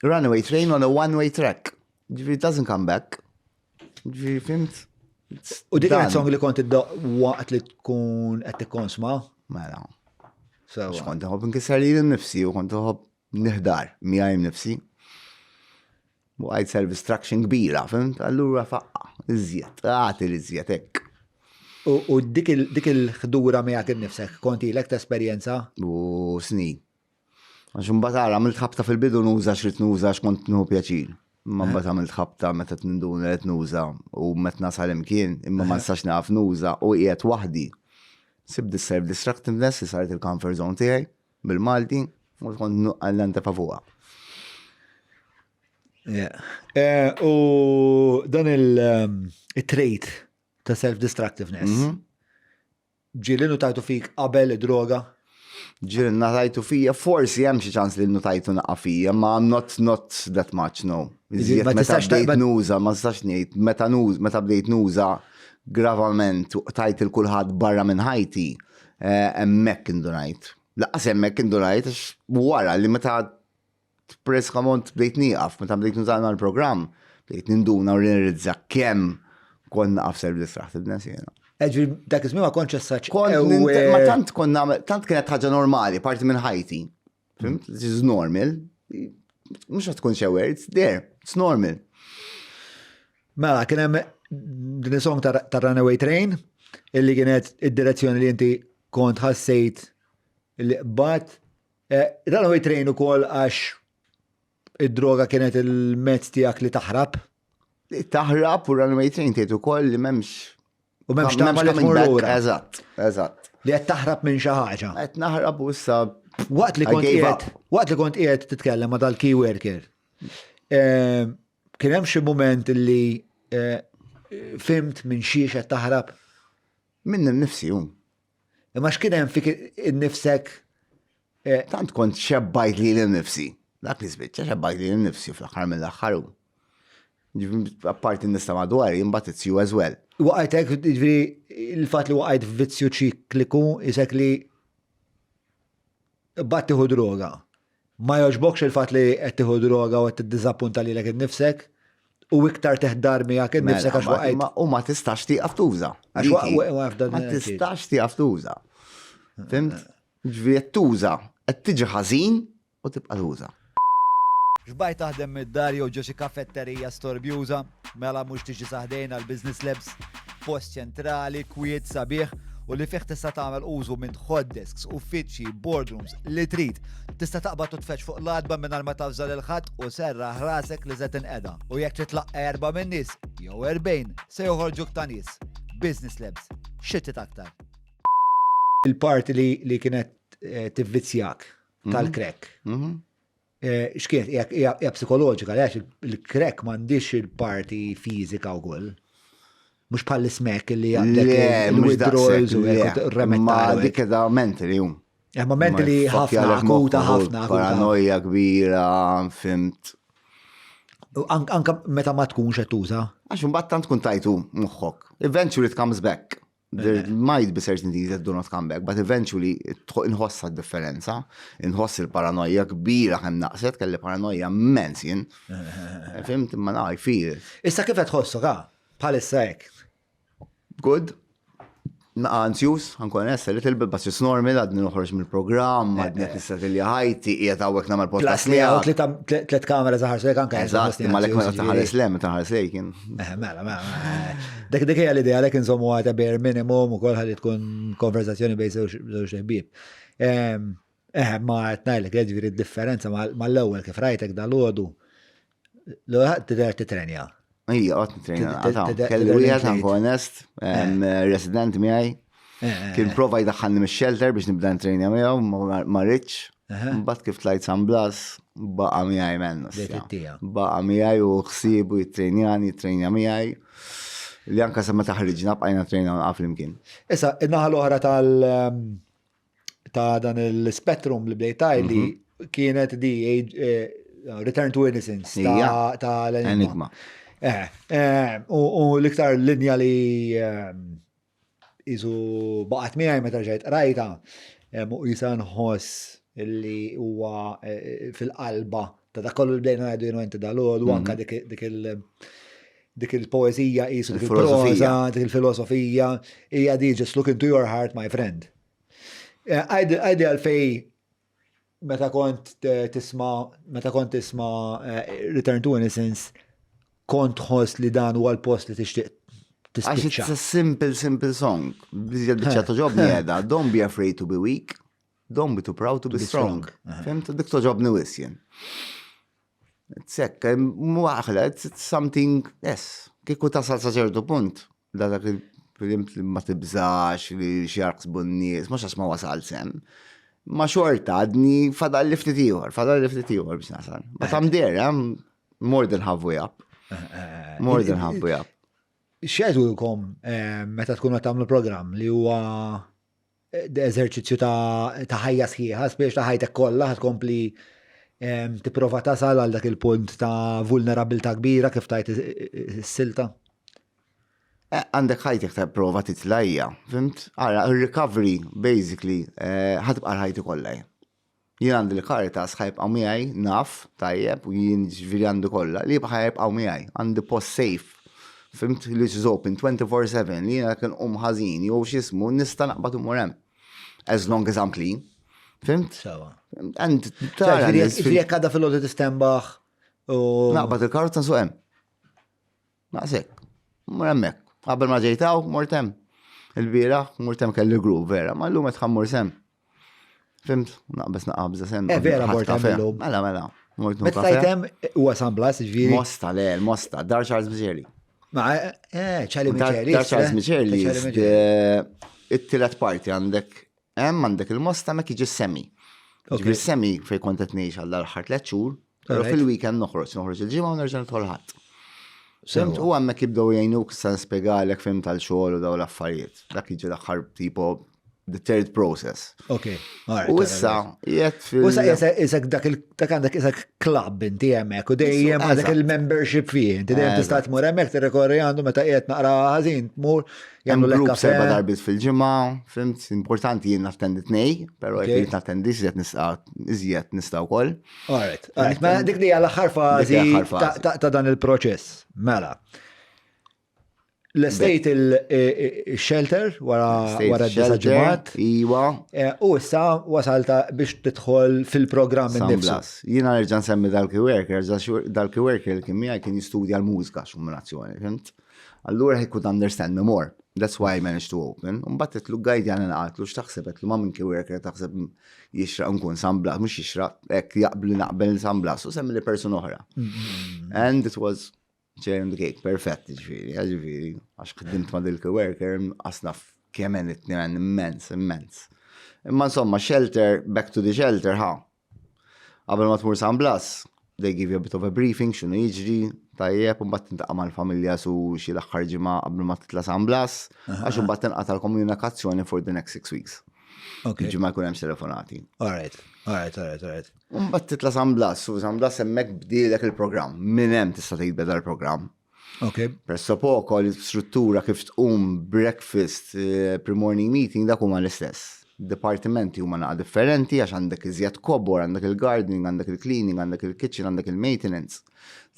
Runaway Train on a one-way track. Ġifieri doesn't come back. Ġifieri fimt? U dik kienet song li kont iddoq waqt li tkun qed tikkonsma? Mela. Sewa. Kont nħobb nkisser li nnifsi u kont nħobb niħdar miegħi nnifsi. U għajt self-destruction kbira, fimt? Allura faqqa, iżjed, għati l-iżjed hekk. U dik il-ħdura miegħek innifsek kont ilek tesperjenza? U snin. Għax imbagħad ara għamilt ħabta fil-bidu nuża x'rid nuża għax kont nieħu pjaċir. Imma mbagħad għamilt ħabta meta ninduna qed nuża u meta nasal imkien imma ma nistax naqaf nuża u qiegħed waħdi. Sib dis self destructiveness li saret il-comfort zone tiegħi bil-Malti u kont ntefa' fuqha. Eh, u dan il-trait ehm, ta' self-destructiveness. Mhm. Ġieli notajtu fik qabel id-droga? Ġieli notajtu fija, forsi hemm xi ċans li notajtu naqa' fija, ma not not that much, no. Iżjed meta bdejt nuża, ma nistax ngħid, meta nuża, meta bdejt nuża gravament u qtajt il kulħadd barra minn ħajti, eh, hemmhekk indunajt. Laqqas hemmhekk indunajt għax wara li meta Preskamont bdejt nieqaf, meta bdejt nuża l-programm, bdejt ninduna u nirrizza kemm kont naqaf self-destructiveness jiena. Ġifieri dak iż-żmien ma kontx essaċ. Ma tant kont nagħmel, tant kienet ħaġa normali, parti minn ħajti. Fimt? This is normal. Mhux qed tkun aware, it's there, it's normal. Mela, kien hemm din is-song ta' Runaway Train illi kienet id-direzzjoni li inti kont ħassejt li qbad Eh, Runaway Train ukoll għax id-droga kienet il-mezz tiegħek li taħrab. Taħrab u Runaway Train tgħid ukoll li m'hemmx. U m'hemmx tagħmel li tmur lura. Eżatt, eżatt. Li qed taħrab minn xi ħaġa. Qed naħrab u issa Waqt li kont qiegħed, waqt li kont qiegħed titkellem ma' dal-key worker. Eh, kien hemm xi mument li eh, fimt minn xiex qed taħrab? Minn nifsi hu. Imma x'kien hemm fik innifsek? Eh, Tant kont xebbajt li l-nifsi. Dak li spiċċa xebbajt li l-nifsi fl-aħħar mill-aħħar. Apparti nista madwar, imbagħad it's you as well. Waqajtek, ġifieri il-fatt li waqajt f'vizzju ċikliku isek li bat tieħu droga. Ma jogħġbokx il-fatt li qed tieħu droga u qed tiddiżappunta lilek innifsek u iktar teħdar miegħek innifsek għax waqajt. U ma tistax tieqaf tuża. Għax ma tistax tieqaf tuża. Fimt? Ġifieri qed tuża, qed tiġi ħażin u tibqa' tuża. Xbajt taħdem mid-dar jew ġo xi kafetterija storbjuża? Mela mhux tiġi sa ħdejna l-Business Labs? Post ċentrali, kwiet, sabiħ u li fih tista' tagħmel użu minn hot desks, uffiċċji, boardrooms, li trid. Tista' taqbad u tfeġġ fuq l-għatba mingħajr ma tavża lil ħadd u serraħ rasek li se tinqeda. U jekk trid tlaqqa' erba' min-nies, jew 40, se joħorġuk ta' nies. Business Labs. Xi trid aktar? Il-parti li kienet eh, tivvizzjak tal-crack. Eh, x'kienet hija psikoloġika għax il-crack m'għandix il-parti fiżika wkoll. Mhux bħal smack li għandek il-withdrawals u Ma dik edha mentally hu. Eh, ma mentally ħafna akuta ħafna. Paranoja kbira, fimt. Anka meta ma tkunx qed tuża. Għax imbagħad tant tkun tajtu moħħok. Eventually it comes back. There might be certain things that do not come back, but eventually inħossa differenza, inħoss il-paranoja kbira kemm naqset, kelli paranoja immens jien. Fimt, imma na, I feel it. Issa kif qed tħossok, ha? Bħalissa hekk. Good. Naqa anzjuż, ankun onest, a little bit, but it's normal, għadni noħroġ mill-programm, eh, għadni qed eh. nissetilja ħajti, qiegħed hawnhekk nagħmel podcast. Plus li hawn tliet kamera zaħar sejk anke. Eżatt, imma lek meta taħares le, meta taħares lejk kien. Eh, mela, mela. Dik dik hija l-idea lek insommu għata bare minimum ukoll ħalli tkun konversazzjoni bejn żewġ ħbieb. Ehm, eh, ma qed ngħidlek jiġifieri d-differenza mal-ewwel kif rajtek dal-għodu. L-ewwel tidher titrenja. Ija, għot nitrenja. Kelli wieħed anke onest, eh. resident miegħi. Eh, eh, Kien prova jdaħħalni mix-shelter biex nibda nitrenja miegħu, ma rridx. Mbagħad kif tlajt San Blas, baqa' miegħi mennu. Baqa' miegħi u ħsiebu jittrenjani, jittrenja miegħi. Li anka sa meta ħriġna bqajna trejna naqaf flimkien. Issa, in-naħa l-oħra tal- ta' dan il-spectrum li bdejt li mhm. kienet di eh, Return to Innocence ta' l-Enigma. Eh, eh, u l-iktar linja li isu baqgħet miegħi meta ġejt rajta u jisa nħoss li huwa fil-qalba ta' dak kollu li bdejna ngħidu jien inti dal-għodu mhm. anka dik il- dik il-poezija qisu dik il-proza, dik il-filosofija, hija di just look into your heart, my friend. Eh, għajdi għalfej meta kont tisma meta kont tisma eh, Return to Innocence kont tħoss li dan huwa l-post li tixtieq Għax it's a simple, simple song. Biżjed biċċa toġobni għeda. Don't be afraid to be weak. Don't be too proud to be strong. Fimt, dik toġobni wisjen. Sekk, muaħla, it's something, yes, kieku tasal sa ċertu punt, da dak il-film li ma tibżax, li xjarqsbu n-nies, mhux għax ma wasal sem. Ma xorta, għadni fadal li ftit ieħor, fadal li ftit ieħor biex nasal. But I'm there, I'm more than halfway up. More than halfway up. X'jgħidulkom eh, meta tkunu qed tagħmlu programm li huwa eżerċizzju ta' ħajja sħiħa, spiex ta' ħajtek kollha tkompli tipprova tasal għal dak il-punt ta' vulnerabilità kbira kif tajt is-silta? Eh, għandek ħajtek ta' prova titlajja, fimt? Ara, recovery, basically, eh, ħatibqa' ħajti kollha. Jien għandi l-Caritas ħa jibqgħu miegħi, naf, tajjeb, u jien ġifieri għandi kollha, li ħa jibqgħu miegħi, għandi post safe. Fimt li is open 24/7 li jiena kien um ħażin jew x'ismu nista' naqbad immur hemm. As long as I'm clean. Fimt? Sawa. And tara. Ġifieri jekk għadha fil-għodu tistembaħ u. Naqbad il-karozza nsuq hemm. Naqsek. Mur hemmhekk. Qabel ma ġejtaw, mort hemm. Il-bieraħ, mort hemm kelli grupp vera, ma llum qed ħammur sem. Fimt, naqbes naqabża sem. Eh, vera mort hemm illum. Mela, mela. Mort Meta tajtem huwa San Blas, ġifieri. Mosta, le, Mosta, Dar Charles Micheli. Ma, eh, Charlie Micheli. Dar Charles Micheli, it-tielet parti għandek hemm għandek il-Mosta mek jiġi semi. Ġifieri semi fejn kont qed ngħix għal l-aħħar tliet xhur, però fil-weekend noħroġ, noħroġ il-ġimgħa u nerġa' nidħol ħadd. Fimt, u hemmhekk jibdew jgħinuk sa nispjegalek fim tal-xogħol u dawn l-affarijiet. Dak jiġi l-aħħar tipo the third process. Ok, U issa, jgħet fil. U issa, isek dak dak għandek isek club inti hemmhekk u dejjem għandek il-membership fih. Inti dejjem tista' tmur hemmhekk tirrikorri għandu meta qiegħed naqra ħażin tmur jagħmlu l grupp serba darbiet fil-ġimgħa, fimt, importanti jien nattendi tnej, però jekk jien nattendi iżjed nista' iżjed nista' wkoll. Alright, alright. Mela dik li l-aħħar fażi ta' dan il-proċess. Mela. L-estate il-shelter wara wara d-disa ġimgħat. Iwa. Eh, u issa wasalta biex tidħol fil-programm innifsu. Jiena nerġa' nsemmi dal-key worker, dal-key worker li kien miegħi kien jistudja l-mużika x'umminazzjoni, fimt? Allura he could understand me more. That's why I managed to open. Mbagħad titlu guide jana naqatlu x'taħseb qedlu ma minn key worker taħseb jixraq nkun San Blas, mhux jixraq, hekk jaqbli naqbel San Blas u semmi li persuna oħra. Mm-hmm. And it was Cherry on the cake, perfett, ġifiri, ġifiri, għax ħdimt ma' dil worker, għasna kemen it-tnejn immens, immens. Imma insomma, shelter, back to the shelter, ha. Qabel ma tmur San Blas, they give you a bit of a briefing, x'inhu jiġri, tajjeb, u mbagħad tintaqa' mal-familja su xi l-aħħar ġimgħa qabel ma titla' San Blas, għax imbagħad tinqata' l-komunikazzjoni for the next 6 weeks. Okay. Ġimgħa jkun hemm telefonati. All right, all right, all right, all right. Mbagħad titla' San Blas, u San Blas hemmhekk bdielek il-programm. Minn hemm tista' tgħid beda l-programm. Ok. Presso poco l-struttura kif tqum breakfast, eh, pre-morning meeting, dak huma l-istess. Dipartimenti huma naqa differenti għax għandek iżjed kobor, għandek il-gardening, għandek il-cleaning, għandek il-kitchen, għandek il-maintenance.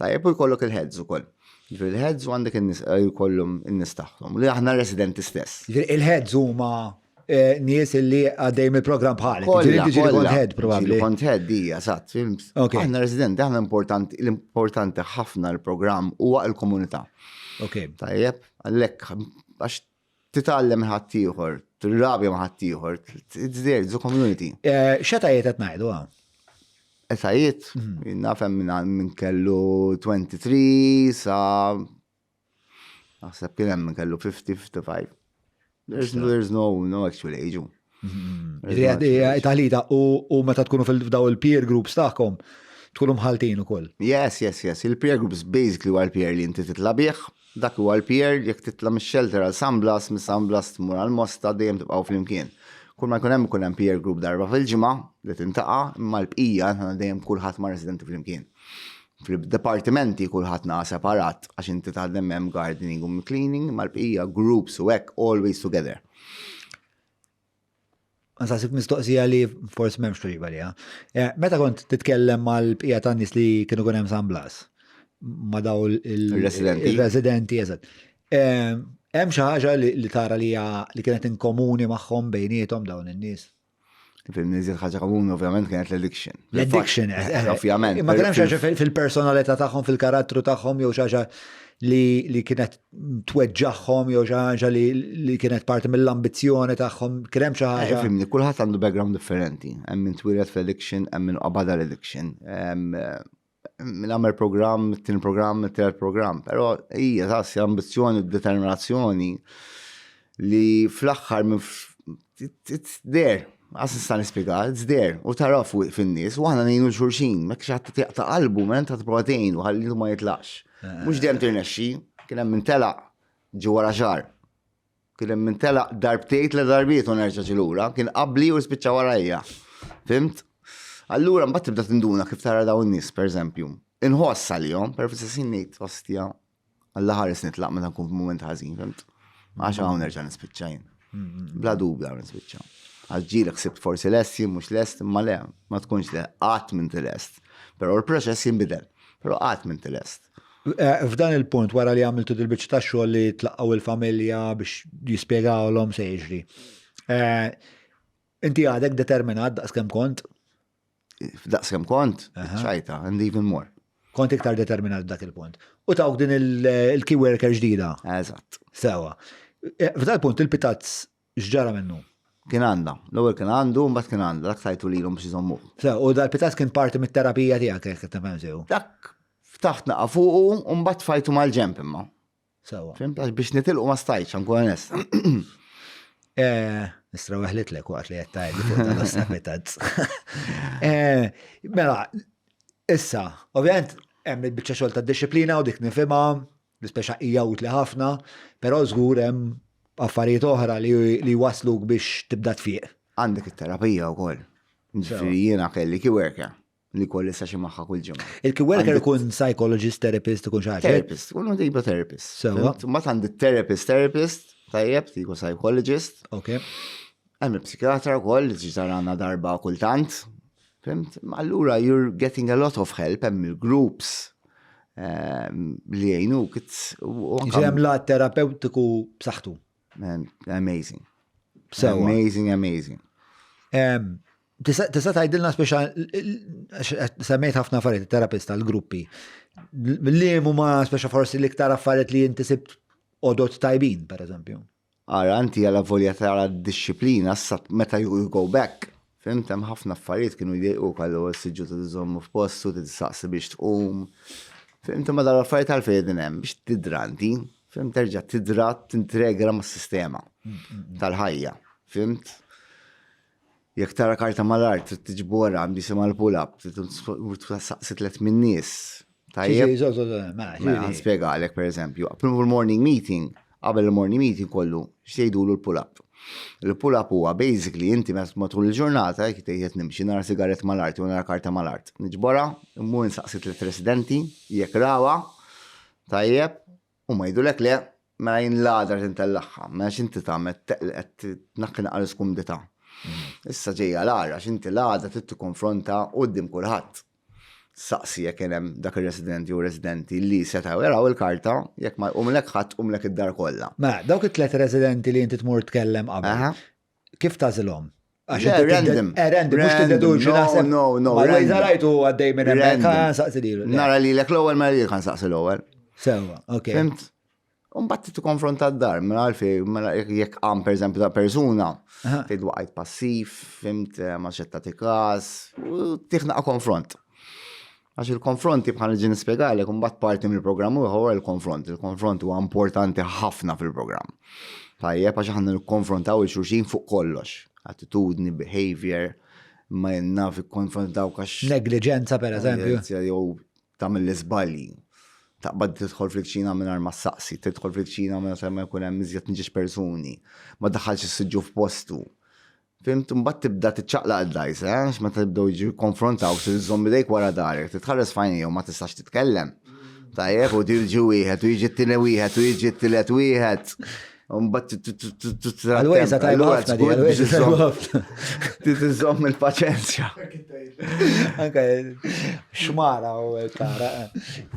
Tajjeb u jkollok il-heads ukoll. Ġifieri il-heads u għandek in-nies eh, jkollhom in-nies tagħhom li aħna residenti stess. Ġifieri il-heads huma eh, nies li għaddej mill-programm bħalek. Ġifieri inti ġieli kont head probabbli. Kont head hija, eżatt. Aħna residenti, aħna importanti, l-importanti ħafna l-programm huwa l-komunità. Ok. Tajjeb, għalhekk għax titgħallem ħaddieħor, tirrabja ma' ħaddieħor, it's there, it's a community. Eh, x'etajiet qed ngħidu hawn? Etajiet, mhm. nafhem minn kellu 23 sa naħseb kien hemm minn kellu 50-55. There's no, there's no, no actual age. Mhm. Taħlita u meta tkunu fil-daw il-peer groups tagħkom tkunu mħaltin ukoll. Yes. Il-peer groups basically huwa l-peer li inti titla' bih Dak huwa l-pier, jekk titla' mix-shelter għal San Blas, minn San Blas tmur għal Mosta, dejjem tibqgħu flimkien. Kull ma jkun hemm ikun hemm peer group darba fil-ġimgħa li tintaqa', imma l-bqija aħna dejjem kulħadd ma' residenti flimkien. Fil-dipartimenti kulħadd naqa' separat għax inti taħdem hemm gardening u cleaning, imma l-bqija groups u hekk always together. Nsaqsik mistoqsija li forsi m'hemmx tweġiba għaliha. Eh, meta kont titkellem mal-bqija tan-nies li kienu kun hemm San Blas, ma daw il-residenti. Il-residenti, eżatt. Eh, hemm xi ħaġa li tara li li kienet inkomuni magħhom bejniethom dawn in-nies? Fil-nies ħaġa komuni ovvjament kienet l-addiction. L-addiction, eh, ovvjament. Imma kien hemm xi ħaġa fil-personalità tagħhom, fil-karattru tagħhom jew xi ħaġa li kienet tweġġagħhom jew xi ħaġa li kienet parti mill-ambizzjoni tagħhom, kien hemm xi ħaġa. Eh, fimni, kulħadd għandu background differenti. Hemm min twieled fl-addiction, hemm min qabad l-addiction. Eh, min għamel programm, tin programm, tielet programm, però hija tassi ambizzjoni u determinazzjoni li fl-aħħar minn it's there. Għas nista' nispjega, it's there. U tara fuq fin-nies, u aħna ngħinu xulxin, mek xi ħadd jaqta' qalbu, ma inta tipprova tgħinu ħalli ma jitlaqx. Eh. Mhux dejjem tirnexxi, kien hemm min telaq ġi wara xahar. Kien hemm min telaq darbtejn tliet darbiet u nerġa' ġi lura, kien qabli u spiċċa warajja. Fimt? Allura mbagħad tibda tinduna kif tara dawn in-nies, pereżempju. Inħoss għalihom, però fl-istess ħin ngħid, ostja, Alla ħares nitlaq meta nkun f'mument ħażin, fimt? Għax hawn nerġa' nispiċċa jien. Bla dubju hawn nispiċċa. Għax ġieli ħsibt forsi lest jien mhux lest, imma le, ma tkunx le, qatt m'inti lest. Però l-proċess jinbidel, però qatt m'inti lest. Eh, f'dan il-punt wara li għamiltu dil-biċċa ta' xogħol li tlaqqgħu il-familja biex jispjegawlhom se jiġri. Eh, inti għadek determinat daqskemm kont? Daqs kemm kont, ċajta, and even more. Kont iktar determinat dak il-punt. U tawk din il-key worker ġdida. Eżatt. Sewa. E, f'dal punt il-pitazz x'ġara minnu? Kien għandha. L-ewwel kien għandu, mbagħad kien għandha, dak tajtu lilhom biex iżommuh. Sewa, u dal-pitazz kien parti mit-terapija tiegħek jekk qed nifhem sew. Dak ftaħt naqa' fuqu u mbagħad tfajtu mal-ġemp imma. Sewa. Fimt, għax biex nitilqu ma stajtx, nkun onest. Eh, nistra weħlitlek waqt li qed tgħidli fuq tal-ossapitazz. Eh, mela, issa, ovvjament hemm il-biċċa xogħol tad-disciplina u dik nifhimha, l-ispeċa hija utli ħafna, però żgur hemm affarijiet oħra li wasluk biex tibda tfiq. Għandek it-terapija wkoll. Ġifieri jiena kelli key worker. li kolli session magħha kull ġimgħa. Il-key worker ikun psychologist, therapist, ikun xi ħaġa. Therapist, ikun tiba therapist. Sewa. Mbagħad għandi therapist, therapist, tajjeb, tiku psychologist. Ok. Hemm il-psikjatra wkoll li tiġi tarana darba kultant. Fimt? Allura you're getting a lot of help hemm il-groups ehm, li jgħinuk. Hemm lat terapeutiku b'saħħtu. Amazing. Sewa. Amazing, amazing. Tista' tgħidilna speċa semmejt ħafna affarijiet terapista l-gruppi. Li huma speċa forsi l-iktar affarijiet li inti sibt odot tajbin, per eżempju. Ara, inti għala volja tara d-disciplina, sa meta you go back, fimt hemm ħafna affarijiet kienu jdejquk għallu s-siġġu tiżommu f'postu, tistaqsi biex tqum. Fimt imma dal-affarijiet għalfejn hemm biex tidra inti, fimt terġa' tidra tintegra mas-sistema tal-ħajja, fimt? Jekk tara karta mal-art, trid tiġborha, għandi jisimha l-pull-up, trid saqsi tlet min-nies. Tajjeb. Mela, mela nispjegalek pereżempju, morning meeting, qabel il-morning meeting kollu, x'tgħidulu l-pull-up. Il-pull-up huwa basically inti meta matul il-ġurnata jekk tgħid nimxi nara sigarett mal-art jew nara karta mal-art. Niġborha, immur nsaqsi tliet residenti, jekk rawha, tajjeb, U ma jgħidulek le, mela jien l-għada rrid intellagħha, mela x'inti tagħmel qed tnaqqi naqra l-iskumdità. Issa ġejja l-għara x'inti l-għada trid tikkonfronta quddiem kulħadd. Saqsi jekk kien hemm dak ir-resident jew residenti li setgħu jaraw il-karta, jekk ma jqumlek ħadd tqumlek id-dar kollha. Mela, dawk it-tlet residenti li inti tmur tkellem qabel, kif tagħżilhom? Għax random. Eh, random, mhux tiddeduċi naħseb. No, no, Ma rajt rajtu għaddej minn hemmhekk saqsi lilu. Nara lilek l-ewwel mela lilek nsaqsi l-ewwel. Sewwa, ok. Fimt? Umbat tikkonfronta d-dar, mela għalfej, mela jekk għam per eżempju ta' persuna, tgħid waqajt passiv, fimt, eh, ma xettati każ, u tiħnaqa konfront. Għax il-konfronti bħal ġin nispjegalek imbagħad parti mill-programm huwa il-konfront. Il-konfront huwa importanti ħafna fil-programm. Tajjeb għax aħna nikkonfrontaw il-xulxin fuq kollox. Attitudni, behavior, ma naf ikkonfrontaw għax. Negliġenza per eżempju. Jew tagħmel l-iżbalji. Taqbad tidħol fil-kċina mingħajr ma saqsi, tidħol fil-kċina mingħajr ma jkun hemm iżjed minn persuni, ma daħalx is-siġġu f'postu. Fimt, mbagħad tibda tiċċaqlaq id-dajs, eh? Għax meta tibdew jiġu konfrontaw, se żżomm idejk wara darek, titħares f'għajnejhom ma tistax titkellem. Tajjeb, u tiġi wieħed, u jiġi t-tieni wieħed, u jiġi t-tielet wieħed. Għal-wejza tajba ħafna di, għal-wejza tajba ħafna. Tiżomm il-paċenzja. Anka xmara u tara.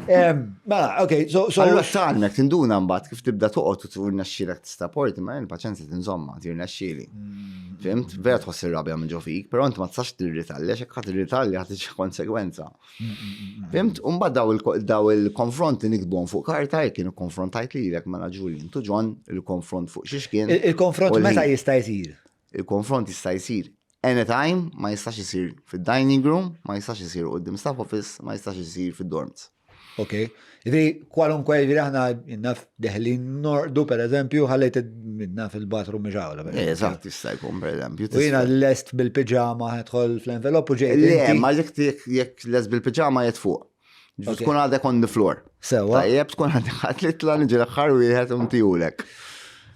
Mela, ok, so. Allura tgħallmek tinduna mbagħad kif tibda toqgħod u tirnexxielek tistaporti, ma il-paċenzja tinżomma, tirnexxieli. Mm. Fimt? Vera tħoss ir-rabja minn ġo fik, però inti ma tistax tirritalja, x'hekk ħadd tirritalja ħadd tiġi konsegwenza. Mm, mm, Fimt? U mbagħad daw il-konfronti niktbuhom fuq karta jekk kienu konfrontajt lilek mela Julian tu John, il-konfront fuq xiex kien. Il-konfront meta jista' jsir? Il-konfront jista' jsir anytime, ma jistax isir fid-dining room, ma jistax isir quddiem staff office, ma jistax isir fid-dorms. Ok. Ġifieri kwalunkwe ġifieri aħna naf deħlin norqdu per eżempju ħallejt naf il-bathroom mixgħula. Eżatt, jista' jkun per eżempju. U jiena lest bil-piġama ħedħol fl-envelop u ġejt. Le, ma jekk jekk lest bil-piġama jed fuq. Tkun għadek on the floor. Sewa. Tajjeb tkun għadek għatli niġi l-aħħar wieħed u ntijulek.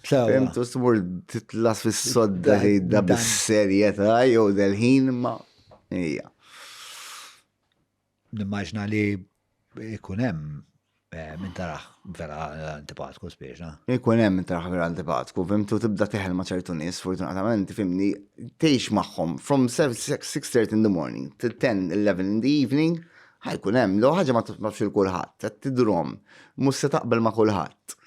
Sewa. Fimtu smur titlas fis-sodda tgħidha bis-serjetà jew del-ħin ma hija. Nimmaġna li jkun hemm eh, minn taraħ vera antipatku spiex. Ikun hemm minn taraħ vera antipatku, fimtu tibda teħel ma' ċertu nies, fortunatament, fimni, tgħix magħhom from 6:30 in the morning till 10, 11 in the evening, ħajkun hemm, l ħaġa ma tafx il kulħadd, qed tidrom, mhux se taqbel ma' kulħadd.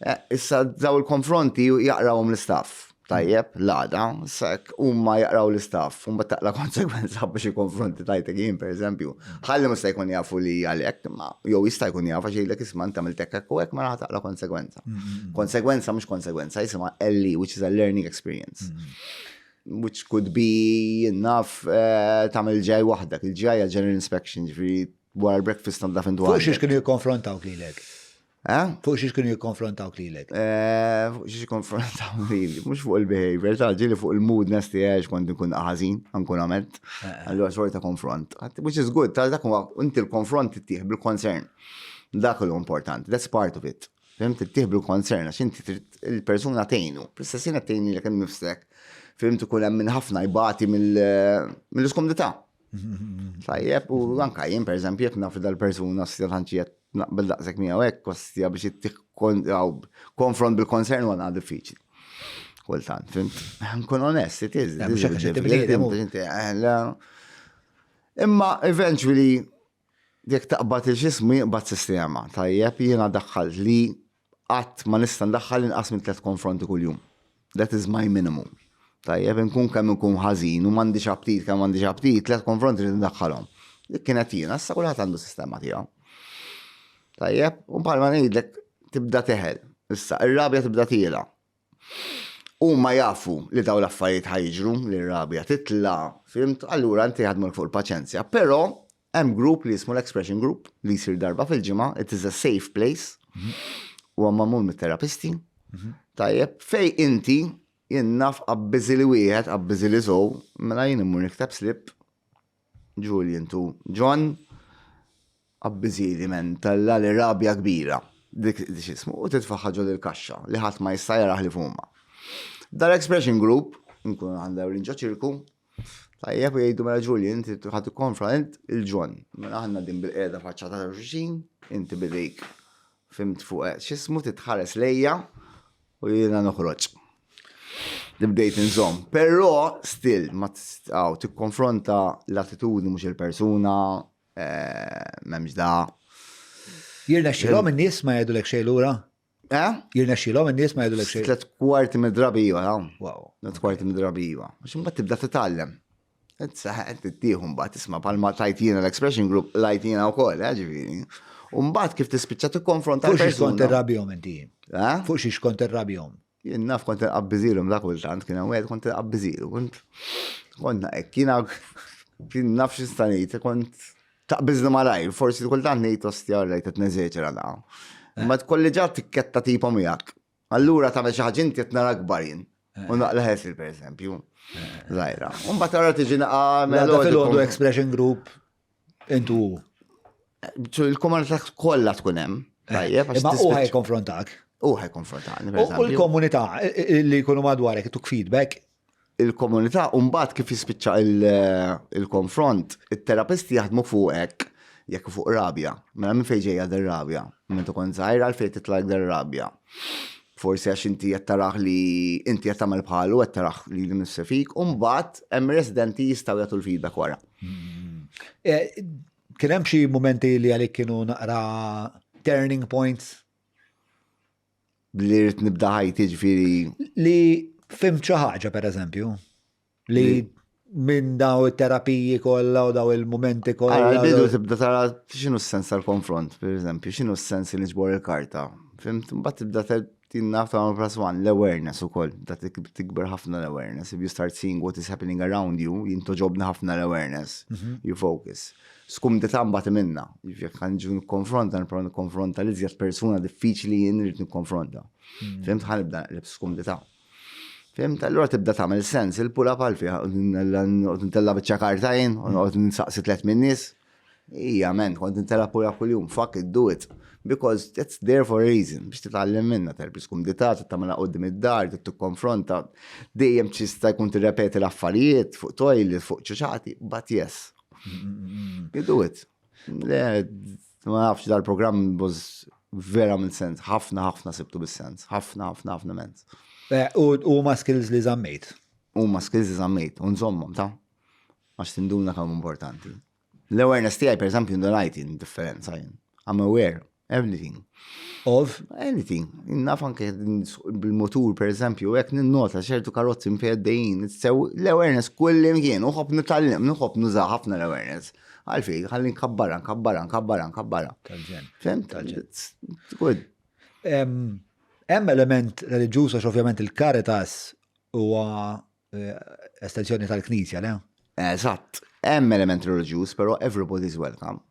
Eh, issa daw il-konfronti jaqrawhom l-istaff. Tajjeb, l-għada, sekk, huma jaqraw l-istaff, u mbagħad taqla konsegwenza biex il-konfronti tajtek jien pereżempju. Ħalli mhux se jkun jafu li għalhekk, ma jew jista' jkun jaf għax jgħidlek isma' inti għamilt hekk u hekk ma taqla konsegwenza. Mm-hmm. Konsegwenza mhux konsegwenza, jisimha LE, which is a learning experience. Mm-hmm. Which could be naf eh, tagħmel ġej waħdek, il-ġej general inspection, ġifieri wara l-breakfast nandaf intu. Fuq xiex kienu jikkonfrontaw lilek? Eh? Fuq xiex kienu jikkonfrontaw lilek? Eh, fuq xiex jikkonfrontaw lili, mhux fuq il-behavior, ta' ġieli fuq il-moodness tiegħi kont nkun ħażin, nkun għamilt. Eh. Allura xorta konfront. Which is good, ta' dak huwa inti l-konfront tittieħ bil-concern. Dak huwa importanti, that's part of it. Fhimt tittieħ bil-concern għax inti trid il-persuna tgħinu. Fl-istess ħin qed tgħin lilek innifsek. Fhimt ikun hemm min ħafna jbati mill-iskomdità. Tajjeb, u anka jien per eżempju, jekk naf dal-persuna s tantx naqbel daqshekk miegħu hekk, kostja biex ittih konfront bil-concern u għana diffiċli. Kultant, fimt? Nkun onest, it is. Eh, Imma eventually, jekk taqbad il-xismu jinqbad sistema, tajjeb, jiena daħħalt li qatt ma nista' ndaħħal inqas minn tlet konfronti kuljum. That is my minimum. Tajjeb, inkun kemm inkun ħażin u m'għandix aptit kemm m'għandix aptit, tlet konfronti rrid ndaħħalhom. Dik kienet jiena, issa kulħadd għandu sistema tiegħu. Tajjeb, u bħalma ngħidlek tibda teħel. Issa, ir-rabja tibda tiela. Huma jafu li daw l-affarijiet ħajġru, li r-rabja titla, fimt? Allura inti jaħdmu fuq il-paċenzja. Però hemm grupp li jismu l-Expression Group li jsir darba fil-ġimgħa, it is a safe place, u magħmul mit-terapisti. Tajjeb, fej inti jien naf qabbiżi li wieħed, qabbiżi li sow, mela jien immur nikteb slip Julian tu John abbiżili men talla li rabja kbira. Dik x'ismu u titfaħħa ġol il-kaxxa li ħadd ma jista' jarah li fuma. Dal-expression group, nkunu għandew ġo ċirku, tajjeb u jgħidu mela Julian inti ħadd ikkonfront il-John. Mela aħna din bil-qiegħda faċċata ta' xulxin, inti bidejk. Fhimt fuq eh, x'ismu titħares lejja u jiena noħroġ. Bdejt nżomm. Però still ma tistgħu tikkonfronta l-attitudni mhux il-persuna, eh, m'hemmx da. Jirnexxilhom in-nies ma jgħidulek xejn lura? Eh? Jirnexxilhom in-nies ma jgħidulek xejn. 3/4 mid-drabi iva, Wow. 3/4 mid-drabi iva. Għax imbagħad tibda titgħallem. Qed tittieħu mbagħad tisma' bħalma tajt jiena l-expression group lajt jiena wkoll, eh, ġifieri. U mbagħad kif tispiċċa tikkonfronta Fuq xiex kont irrabjhom inti? Eh? Fuq xiex kont irrabjhom? Jien naf kont irqabbiżilhom dak kultant kien hemm wieħed kont irqabbiżilu, kont kont hekk jiena kien naf x'nista' ngħid, kont taqbiżli malajr, forsi kultant ngħid ostja rajt qed neżeġera da. Ma tkolli ġa tikketta tipo miegħek. Allura tagħmel xi ħaġa inti qed nara akbar jien. U naqla ħesli pereżempju. Żgħira. U mbagħad tara tiġi naqa' mela. Filgħodu expression group intu. Il-komunità kollha tkun hemm. Tajjeb, Imma u ħaj konfrontak. U ħaj konfrontak. U l-komunità li jkunu madwarek tuk feedback. Il-komunità u mbagħad kif jispiċċa il-konfront, it-terapisti jaħdmu fuqek jekk fuq rabja. Mela minn fejn ġejja dir-rabja? Minn tkun żgħira għal fejn titlaq dir-rabja. Forsi għax inti qed tarah li inti qed tagħmel bħalu qed tarah li l fik, u mbagħad hemm residenti jistgħu jagħtu l-feedback wara. Eh, kien hemm xi mumenti li għalik kienu naqra turning points? Li rrid nibda ħajti ġifieri. Li fimt xi ħaġa pereżempju. Li minn daw it-terapiji kollha u daw il-mumenti kollha. Bidu tibda tara x'inhu s-sens tal-konfront, pereżempju, x'inhu s-sens li niġbor il-karta. Fimt, mbagħad tibda tinnaf ta' plus one, l-awareness ukoll, da tikber ħafna l-awareness. If you start seeing what is happening around you, jintoġobni ħafna l-awareness, you focus. Skumdità mbagħad minna. Jekk ħanġu nikkonfronta, nipprova nikkonfronta li iżjed persuna diffiċli jien rrid nikkonfronta. Fimt ħa nibda naqleb skumdità. Fimt, allura tibda tagħmel sens il-pull up għalfi, ntella biċċa karta jien, u noqgħod nsaqsi tliet min-nies. Ija, men, kont ntella pull up kuljum, fuck it, do it. Because it's there for a reason, biex titgħallem minna, terbi skumdità, tagħmilha quddiem id-dar, tikkonfronta, dejjem tista' jkun tirrepeti l-affarijiet fuq toilet, fuq ċuċati, but yes. You do it. Le, ma nafx dal-programm was vera minn sens, ħafna ħafna sibtu bis-sens, ħafna ħafna ħafna mens. Eh, u ma skills li zammejt? U ma skills li zammejt, u nżommhom ta' għax tinduna kemm importanti. L-awareness tiegħi pereżempju ndunajt differenza jien. I'm aware. Everything. Of? Anything. Naf anke bil-motur, per eżempju, jek ninnota ċertu karozzi mfeddejn, sew l-awareness kull imkien, uħob nitallim, nħobb nuża ħafna l-awareness. Għalfej, ħalli nkabbarha, nkabbarha, nkabbarha, nkabbarha. Tal-ġen. Fem? Tal-ġen. Good. Hemm element reliġjuż għax ovvjament il-Caritas huwa eh, estensjoni tal-Knisja, le? Eżatt. Hemm element reliġjuż, però everybody is welcome.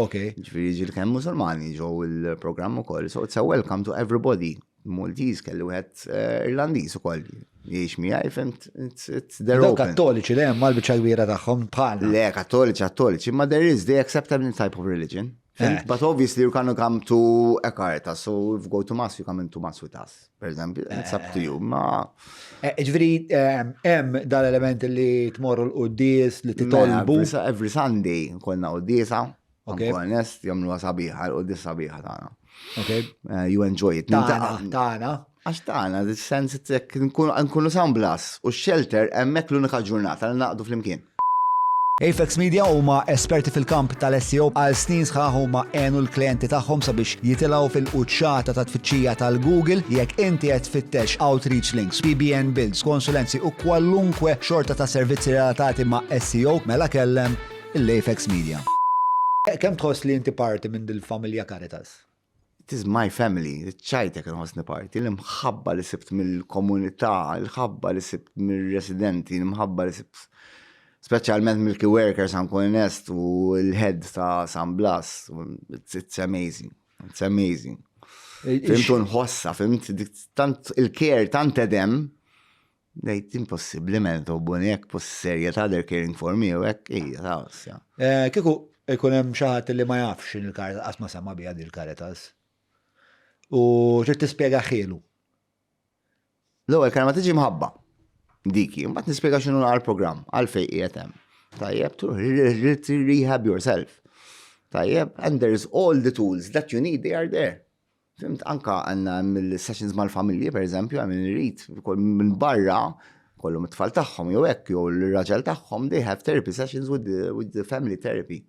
Ok. Ġifieri ġil kemm Musulmani ġew il-programm ukoll, so it's a welcome to everybody. Maltese kelli wieħed eh, Irlandiż ukoll jgħix miegħi fimt it's they're Dawk kattoliċi le hemm mal-biċċa kbira tagħhom bħalna. Le kattoliċi kattoliċi, ma there is they accept any type of religion. Eh. But obviously you cannot come to a Caritas, so if you go to mass, you come into mass with us. Per eżempju, it's up to you. Ma. Eh, ġifieri, eh, hemm dal-element li tmorru l-quddies, li titolbu. Mela, every Sunday konna quddiesa. Ok. Honest, jagħmluha sabiħa, l-quddies sabiħa tagħna. Ok. You enjoy it. Tagħna, tagħna. Għax tagħna, sens nkunu San Blas u x-shelter hemmhekk l-unika ġurnata li naqdu flimkien. Apex Media huma esperti fil-kamp tal-SEO għal snin sħaħ huma għenu l-klijenti tagħhom sabiex jitilgħu fil-quċċata ta' tfittxija tal-Google jekk inti qed tfittex outreach links, PBN builds, konsulenzi u kwalunkwe xorta ta' servizzi relatati ma' SEO mela kellem l-Apex Media. Kemm tħoss li inti parti minn dil-familja Caritas? It is my family, ċajtek nħossni parti, l-imħabba li sibt mill-komunità, l-ħabba li sibt mill-residenti, l-imħabba li sibt speċjalment mill-key workers għan onest u l-head ta' San Blas, it's, it's amazing, it's amazing. Fimtu nħossa, fimt, tant il-care, tant edem, Ngħid impossibbli mela tobbuni hekk post serjetà they're caring for me u hekk hija ta' osja. Eh, kieku ikun hemm xi ħadd li ma jafx x'in il-Caritas qatt ma sema' biha din il-Caritas. U trid tispjega ħielu. L-ewwel kelma tiġi mħabba. Diki, mbagħad nispjega x'inhu għall-programm, għalfejn qiegħed hemm. Tajjeb, to rehab yourself. Tajjeb, and there's all the tools that you need, they are there. Fhimt, anka għandna mill-sessions mal-familji, per eżempju, għam irrid minn barra kollhom it-tfal tagħhom jew hekk jew l-raġel tagħhom, they have therapy sessions with the family therapy.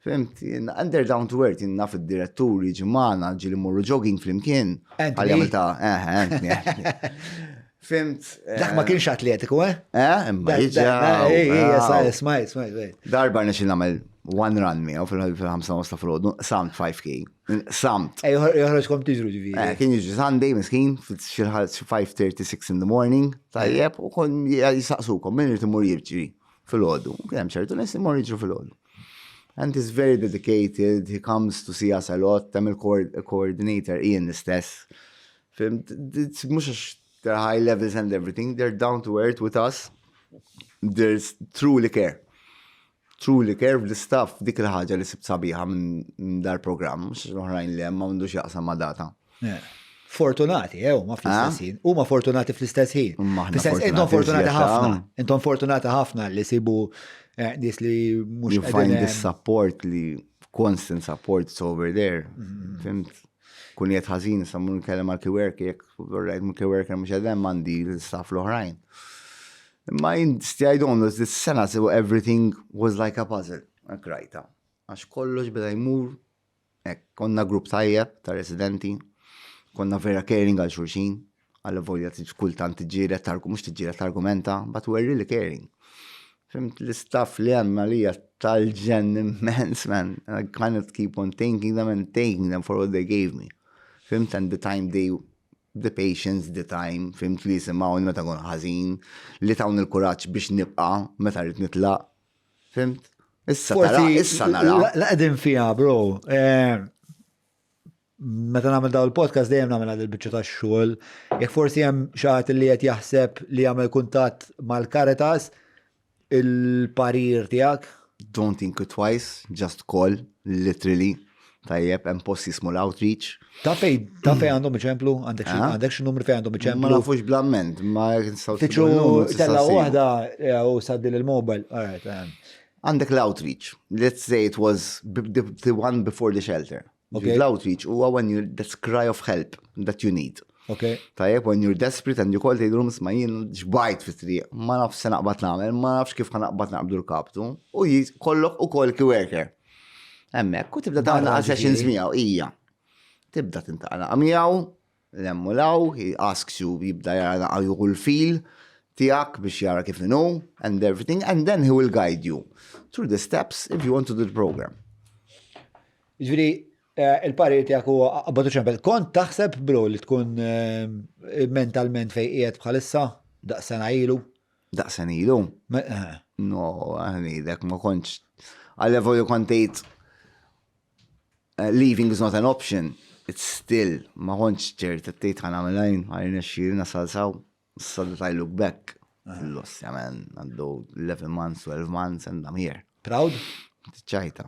Fhimt, and they're down to earth, jien naf id-direttur jiġi magħna, ġieli mmorru jogging flimkien. Anthony. Għal ta' eh, Anthony. Fhimt. Dak ma kienx atletiku, eh? Eh, imma jiġi. Eh, smajt, smajt. Darba nixin nagħmel one run miegħu fil-5 nofs ta' filgħodu, samt 5K. Samt. Eh, joħroġkom tiġru ġifieri. Eh, kien jiġi Sunday miskin, xi 5:36 in the morning, tajjeb, u kon jisaqsukom min irid imur jiġri filgħodu. Kien hemm ċertu nies imur jiġru filgħodu. And he's very dedicated, he comes to see us a lot, hemm il-coordinator Ian l-istess. Fhimt, mhux għax they're high levels and everything, they're down to earth with us. There's truly care. Truly care l-istaff dik il-ħaġa li sibt sabiħa minn dar programm, mhux l-oħrajn li hemm m'għandux jaqsam ma' data. Fortunati, eh, huma fl-istess ħin. Huma fortunati fl-istess ħin. Intom fortunati ħafna. Intom fortunati ħafna li sibu eh, nies li mhux You find this support li constant support is over there. Mm-hmm. Fhimt? Kun jgħid ħażin, sa mun nkellem għal key worker, jekk right mun key worker mhux għedem għandi l-staff l-oħrajn. Imma jien I don't know, this sena so everything was like a puzzle. Krajta. Għax kollox beda jmur, hekk, konna grupp tajjeb ta' residenti, konna vera caring għal xulxin, għal volja kultant tiġġieled, mhux tiġġieled argumenta, but we're really caring. Fhimt l-istaff li hemm għalija tal-ġenn immens, man. I cannot keep on thanking them and thanking them for what they gave me. Fhimt, and the time they the patience, the time, fhimt li jisimgħuni meta nkun ħażin, li tawni l-kuraġġ biex nibqa' meta rrid nitlaq. Fhimt? Issa tara, issa nara. La qegħdin fiha, bro. Eh, meta nagħmel daw il-podcast dejjem nagħmel għal il-biċċa tax-xogħol. Jekk forsi hemm xi ħadd li qed jaħseb li jagħmel kuntatt mal-Caritas, il-parir tiegħek? Don't think it twice, just call, literally. Tajjeb, hemm post jismu l-outreach. Ta' fej, ta' fej għandhom iċemplu, għandek xi ah? għandek xi numru fej għandhom iċemplu. Ma nafux bl-amment, ma nistgħu. Tiċu tella waħda eh, u saddi l-mobile. All right. Eh. Għandek l-outreach. Let's say it was the, the one before the shelter. Okay. L-outreach huwa when you that's cry of help that you need. Okay. Tajjeb, when you're desperate and you call tgħidulhom isma' jien xbajt fit-triq, ma nafx se naqbad nagħmel, ma nafx kif naqbad naqbdu l-kaptu. U kollok ukoll key worker. Hemmhekk u tibda tagħmel sessions miegħu hija. Tibda tintaqla miegħu, lemmu law, he asks you jibda jara naqgħu juhu l-fil tiegħek biex jara kif inhu and everything and then he will guide you through the steps if you want to do the program. Ġifieri, eh, il-parir tiegħek huwa qabad u ċempel. Kont taħseb bro li tkun eh, mentalment fejn qiegħed bħalissa daqs sena ilu? Daqs sena ilu? Eh. No, ngħidlek ma kontx. Għal ju kont tgħid leaving is not an option, it's still ma kontx ċert tgħid ħa nagħmel għajn, għajn nexxieli nasal saw. So that I look back, lost, yeah, man, għaddu 11 months, 12 months, and I'm here. Proud? ċajta.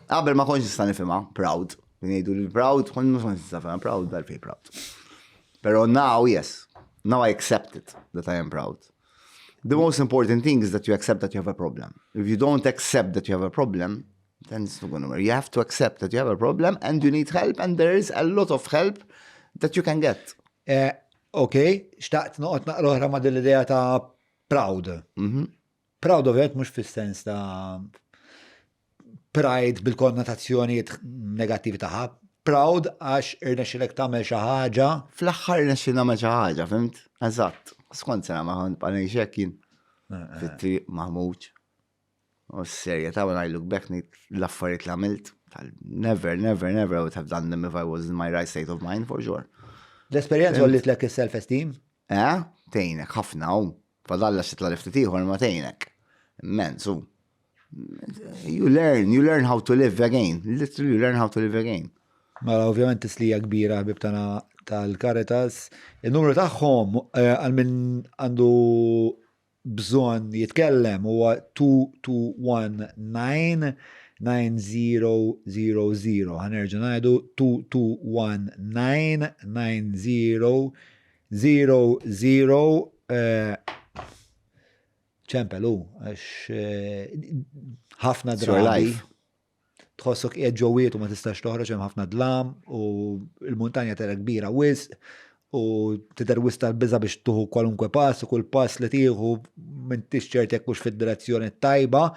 Qabel ma kontx nista' nifhimha, proud. Ngħidu li proud, kont ma kontx nista' nifhimha, proud, għalfejn proud. Pero now, yes, now I accept it that I am proud. The most important thing is that you accept that you have a problem. If you don't accept that you have a problem, then it's not gonna work. You have to accept that you have a problem and you need help and there is a lot of help that you can get. Eh, ok, xtaqt noqgħod naqra oħra ma' din l-idea ta' proud. Mhm. Proud ovvjament mhux fis-sens ta' pride bil-konnotazzjonijiet negattivi tagħha. Proud għax irnexxilek tagħmel xi ħaġa. Fl-aħħar irnexxil nagħmel xi ħaġa, fhimt? Eżatt. Skont sena ma kont ngħix hekk jien. Eh, eh. Fit-triq maħmuġ. U s-serjetà when I look back ngħid l-affarijiet li għamilt, never, never, never I would have done them if I was in my right state of mind for sure. L-esperjenza għollitlek is-self-esteem? Eh, tgħinek ħafna u fadalla xi tla ftit ieħor ma tgħinek. Immens u. You learn, you learn how to live again. Literally you learn how to live again. Mela ovvjament tislija kbira ħbib tagħna tal-Caritas. Il-numru tagħhom eh, għal min għandu bżonn jitkellem huwa 2219 9000. Ħa nerġa' ngħidu 2219 9000 ċempel hu għax eh, ħafna drabi. tħossok qiegħed ġo wied u ma tistax toħroġ hemm ħafna dlam u l-muntanja tidher kbira wisq u tidher wisq tal-biża' biex tuħu kwalunkwe pass u kull pass li tieħu m'intix ċert jekk hux fid-direzzjoni t-tajba.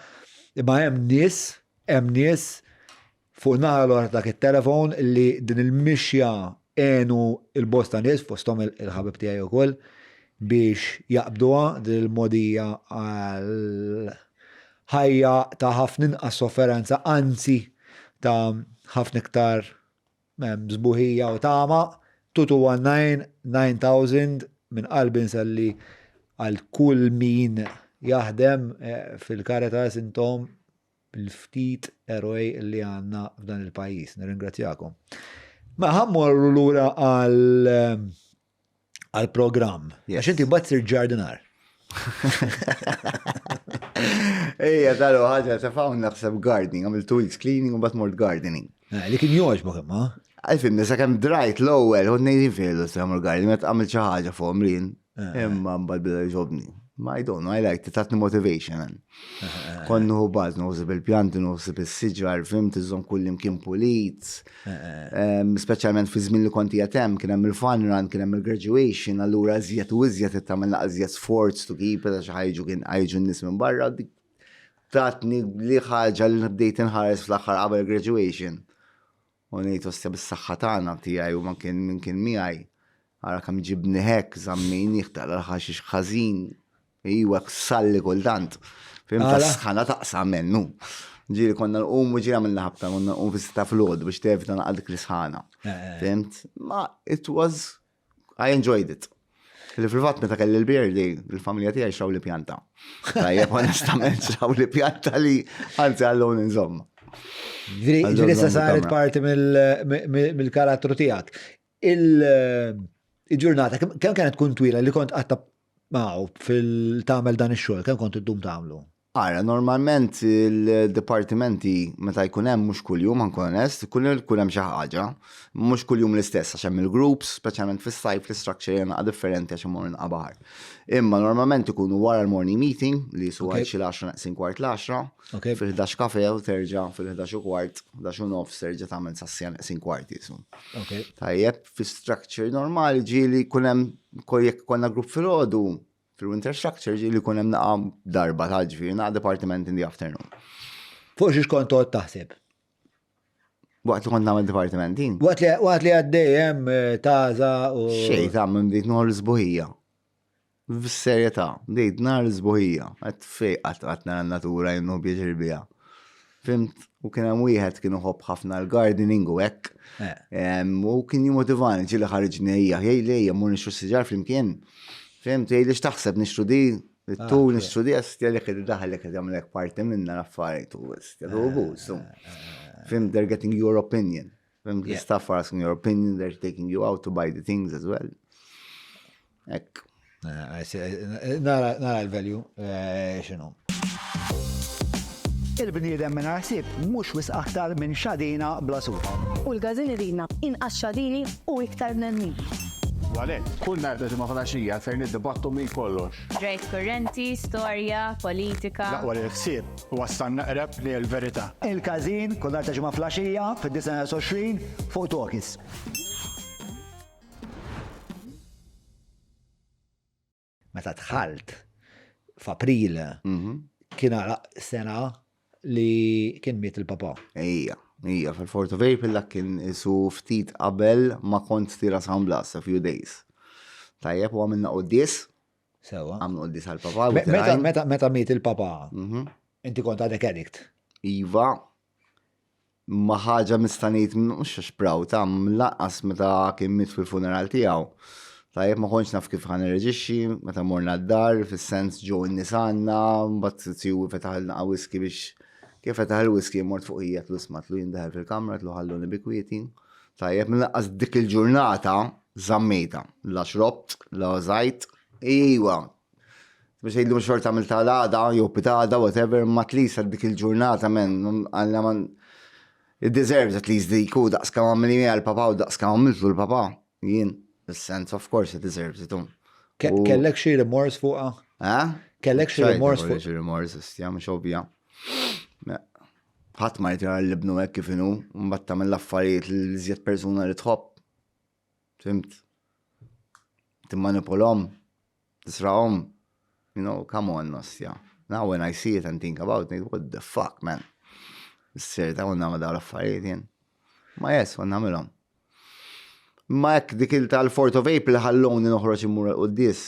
Imma hemm nies, hemm nies fuq naħa l-oħra ta' dak it-telefon li din il-mixja għenu il-bosta nies fosthom il-ħabib tiegħi wkoll biex jaqbduha din il-mogħdija għal ħajja ta' ħafna inqas sofferenza, anzi ta' ħafna iktar sbuħija u tama. 2219 9000 minn qalbi nselli għal kull min jaħdem eh, fil-Caritas intom il-ftit eroj li għandna f'dan il-pajjiż. Nirringrazzjakom. Ma ħa mmorru lura għal għal programm. Għax inti mbagħad sir ġardinar. Ejja, dalu ħaġa ta' fawn naħseb gardening, għamil two weeks cleaning u mbagħad mort gardening. Eh, li kien jogħġbok imma. Għalfim, nisa kemm drajt l-ewwel, u ngħid filu se għamil gardening, meta għamil xi ħaġa fuqhom lin. Eh. Imma mbagħad bida jogħġobni. Ma I don't know, I like it, tatni motivation. Man. Eh, Kon nuhu baż, nuħsib il-pjanti, nuħsib il-siġar, fim, tiżom kull imkien pulit. Speċjalment fi żmien li konti jatem, kien hemm il-fun run, kien hemm il-graduation, allura iżjed u iżjed tagħmel iżjed sforz to keep it għax ħajġu kien ħajġu n-nies minn barra, dik tatni li ħaġa li bdejt inħares fl-aħħar qabel graduation. U ngħid ostja bis-saħħa tagħna tiegħi u ma kien min kien miegħi. Ara kemm ġibni hekk, żammejnih tara l-ħaxix ħażin. Iwa salli kultant. Fim ta' sħana taqsam minnu. Ġieli konna nqumu ġieli għamilna ħabta konna nqumu fis-sitta filgħodu biex tevita naqgħad dik l-isħana. Eh, eh. Fimt? Ma it was I enjoyed it. Li fil-fatt meta kelli l-birthday, il-familja tiegħi xraw li pjanta. Tajjeb onestament xraw li pjanta li anzi għallon insomma. Ġifieri issa saret parti mill-karattru tiegħek. Il-ġurnata kemm kienet tkun twila li kont qatta fil-tagħmel dan ix-xogħol, kemm kont iddum tagħmlu? Ara, normalment il-dipartimenti meta jkun hemm mhux kuljum ħa nkun onest, ikun ikun hemm xi ħaġa, mhux kuljum l-istess għax hemm il-groups, speċjalment fis-sajf l-istructure hija naqa' differenti għax immorru naqa' baħar. Imma normalment ikunu wara l-morning meeting li jisu għal xi l-għaxra neqsin kwart l-għaxra, fil-ħdax kafe u terġa' fil-ħdax u kwart, ħdax u nofs terġa' tagħmel sas-siegħa neqsin kwart jisu. Tajjeb, fi structure normali ġieli jkun hemm jekk ikollna grupp filgħodu, Fil-winter structure ġieli jkun hemm naqa' darba ta' ġifieri naqa' departiment in the afternoon. Fuq xiex kont toqgħod taħseb? Waqt li kont nagħmel dipartimenti. Waqt li waqt li għaddej hemm eh, taża u. Xejn ta' minn bdejt noħol l-isbuħija. Fis-serjetà, bdejt nar l-isbuħija. Qed fej qatt qatt nara n-natura jien nieħu pjaċir biha. Fimt? U kien hemm wieħed kien iħobb ħafna l-gardening u hekk. Eh. U kien jimotivani ġieli ħariġni ejja, jgħid li ejja mmur nixtru siġar flimkien. Fimt, jgħid li x'taħseb nixtru di, it-tul ah, nixtru di, għastja li kien daħlek qed jagħmlek parti minna l-affarijiet u għastja u bużu. Eh. Fimt, they're getting your opinion. Fimt, the staff are asking your opinion, they're taking you out to buy the things as well. Ekk. Eh, nara l-value, eh, xinu. Il-bniedem mingħajr ħsieb mhux wisq aktar minn xadina bla suf. U l-każin iridna inqas xadini u iktar bnedmin. U għalhekk, kull nhar ta' Ġimgħa filgħaxija ser niddibattu minn kollox. Ġrajjiet kurrenti, storja, politika. L-aqwa li l-ħsieb iwassalna eqreb lejn il-verità. Il-Każin, kull nhar ta' Ġimgħa filgħaxija fid-9:20 fuq Talkies. Meta dħalt f'April mhm. kien għalaq sena li kien miet il-papa. Ejja, ejja, fil-4 of April dak kien isu ftit qabel ma kont tira San Blas, a few days. Tajjeb, u għamilna qoddis. Sewa. Għamlu qoddis għal-papa. Meta, meta, meta miet il-papa, mhm. inti kont għadek addict. Iva, Ma ħaġa nista' ngħid mhux għax proud ta' lanqas meta kien miet fil-funeral tiegħu. Tajjeb ma kontx naf kif ħa nirreġixxi, meta morna d-dar, fis-sens ġew in-nies għandna, mbagħad tiju fetaħilna whisky biex kif fetaħ il-whisky mort fuq hija tlu smatlu jien daħel fil-kamra tlu ħalluni bi kwieti. Tajjeb mill-lanqas dik il-ġurnata żammejtha. La xrobt, la użajt. Iwa, Biex jgħidlu mhux xorta għamil tal-għada, jew pitada, whatever, ma at least dik il-ġurnata men, għalna man, it deserves at least dik u daqs kemm għamli għal papa u daqs kemm għamiltlu l-papa. Jien, sense of course it deserves it. Kellek xi remorse fuqha? Eh? Kellek xi remorse fuqha? Xi remorse, istja, mhux ovvja. Ħadd ma jrid jara lil ibnu hekk kif inhu, mbagħad tagħmel l-affarijiet lil iżjed persuna li tħobb. Fhimt? Timmanipulhom, tisraqhom. You know, come on, ostja. Now when I see it and think about it, what the fuck, man. Is-serta kont nagħmel dawn l-affarijiet jien. Ma yes, kont nagħmilhom. Ma hekk dik il tal-4th of April ħalluni noħroġ immur għall-quddies,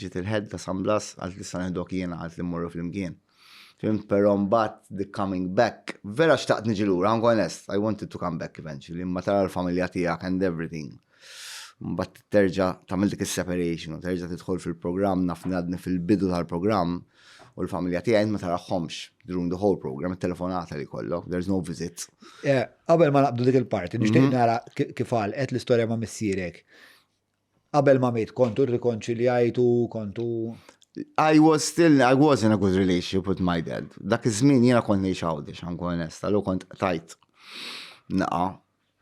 ġiet il-head ta' San Blas, qalt li sa neħdok jiena qalt li mmorru flimkien. Fhimt, però mbagħad the coming back, vera xtaqt niġi lura, ħa nkun onest, I wanted to come back eventually, imma tara l-familja tiegħek and everything. Mbagħad terġa' tagħmel dik is-separation u terġa' tidħol fil-programm, naf li għadni fil-bidu tal-programm, u l-familja tiegħi int ma taraħħomx during the whole program, it-telefonata li jkollok, there's no visit. Eh, qabel ma naqbdu dik il-parti, nixtieq mhm. nara kif għalqet l-istorja ma' missierek. Qabel ma miet kontu rrikonċiljajtu, kontu. I was still, I was in a good relationship with my dad. Dak iż-żmien jiena kont ngħix Għawdex, ħankun onest, għallu kont tajt naqa'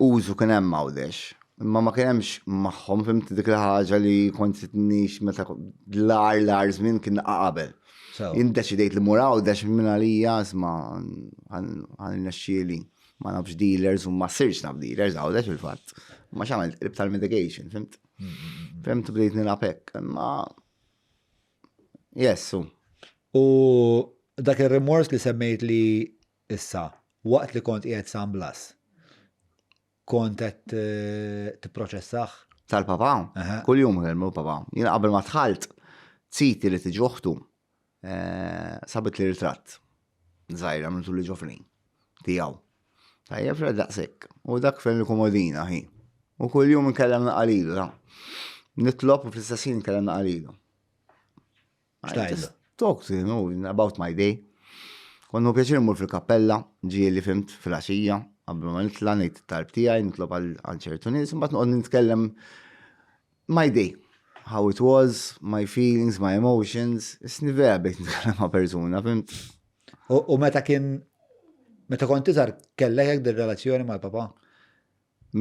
użu kien hemm Għawdex, imma ma kien hemmx magħhom, fhimt dik il-ħaġa li kont nix meta l-agħar l-agħar żmien kien naqa' qabel. Jien deċidejt li mur Għawdex minn għalija isma' ħa nirnexxieli. Ma nafx dealers u ma sirx naf dealers Għawdex fil-fatt. Ma x'għamilt qrib tal-medication, fhimt? Fhimt bdejt nilgħab hekk, imma yes. U dak ir-rimors li semmejt li Issa, waqt li kont qiegħed San Blas, kont qed tipproċessah? Tal-papà? Kuljum nkellmu l-papà. Jiena qabel ma dħalt, ziti li tiġi oħtu, sabitli ritratt żgħir għamiltu li ġofrin tiegħu. Tajjeb fra daqshekk. U dak fejn il-komodina hi. U kuljum nkellem naqalilu, ta. Nitlob u fl-istess ħin nkellem naqalilu. X'tgħidlu? Talk to him about my day. Kont nieħu pjaċir mmur fil-kappella, ġieli fhimt fil-għaxija, qabel ma nitla' ngħid it-talb tiegħi, nitlob għal ċertu nies, imbagħad noqgħod nitkellem my day. How it was, my feelings, my emotions, isni vera bejt nitkellem ma' persuna, fhimt? U meta kien meta kont iżgħar kellek hekk dir-relazzjoni mal-papà?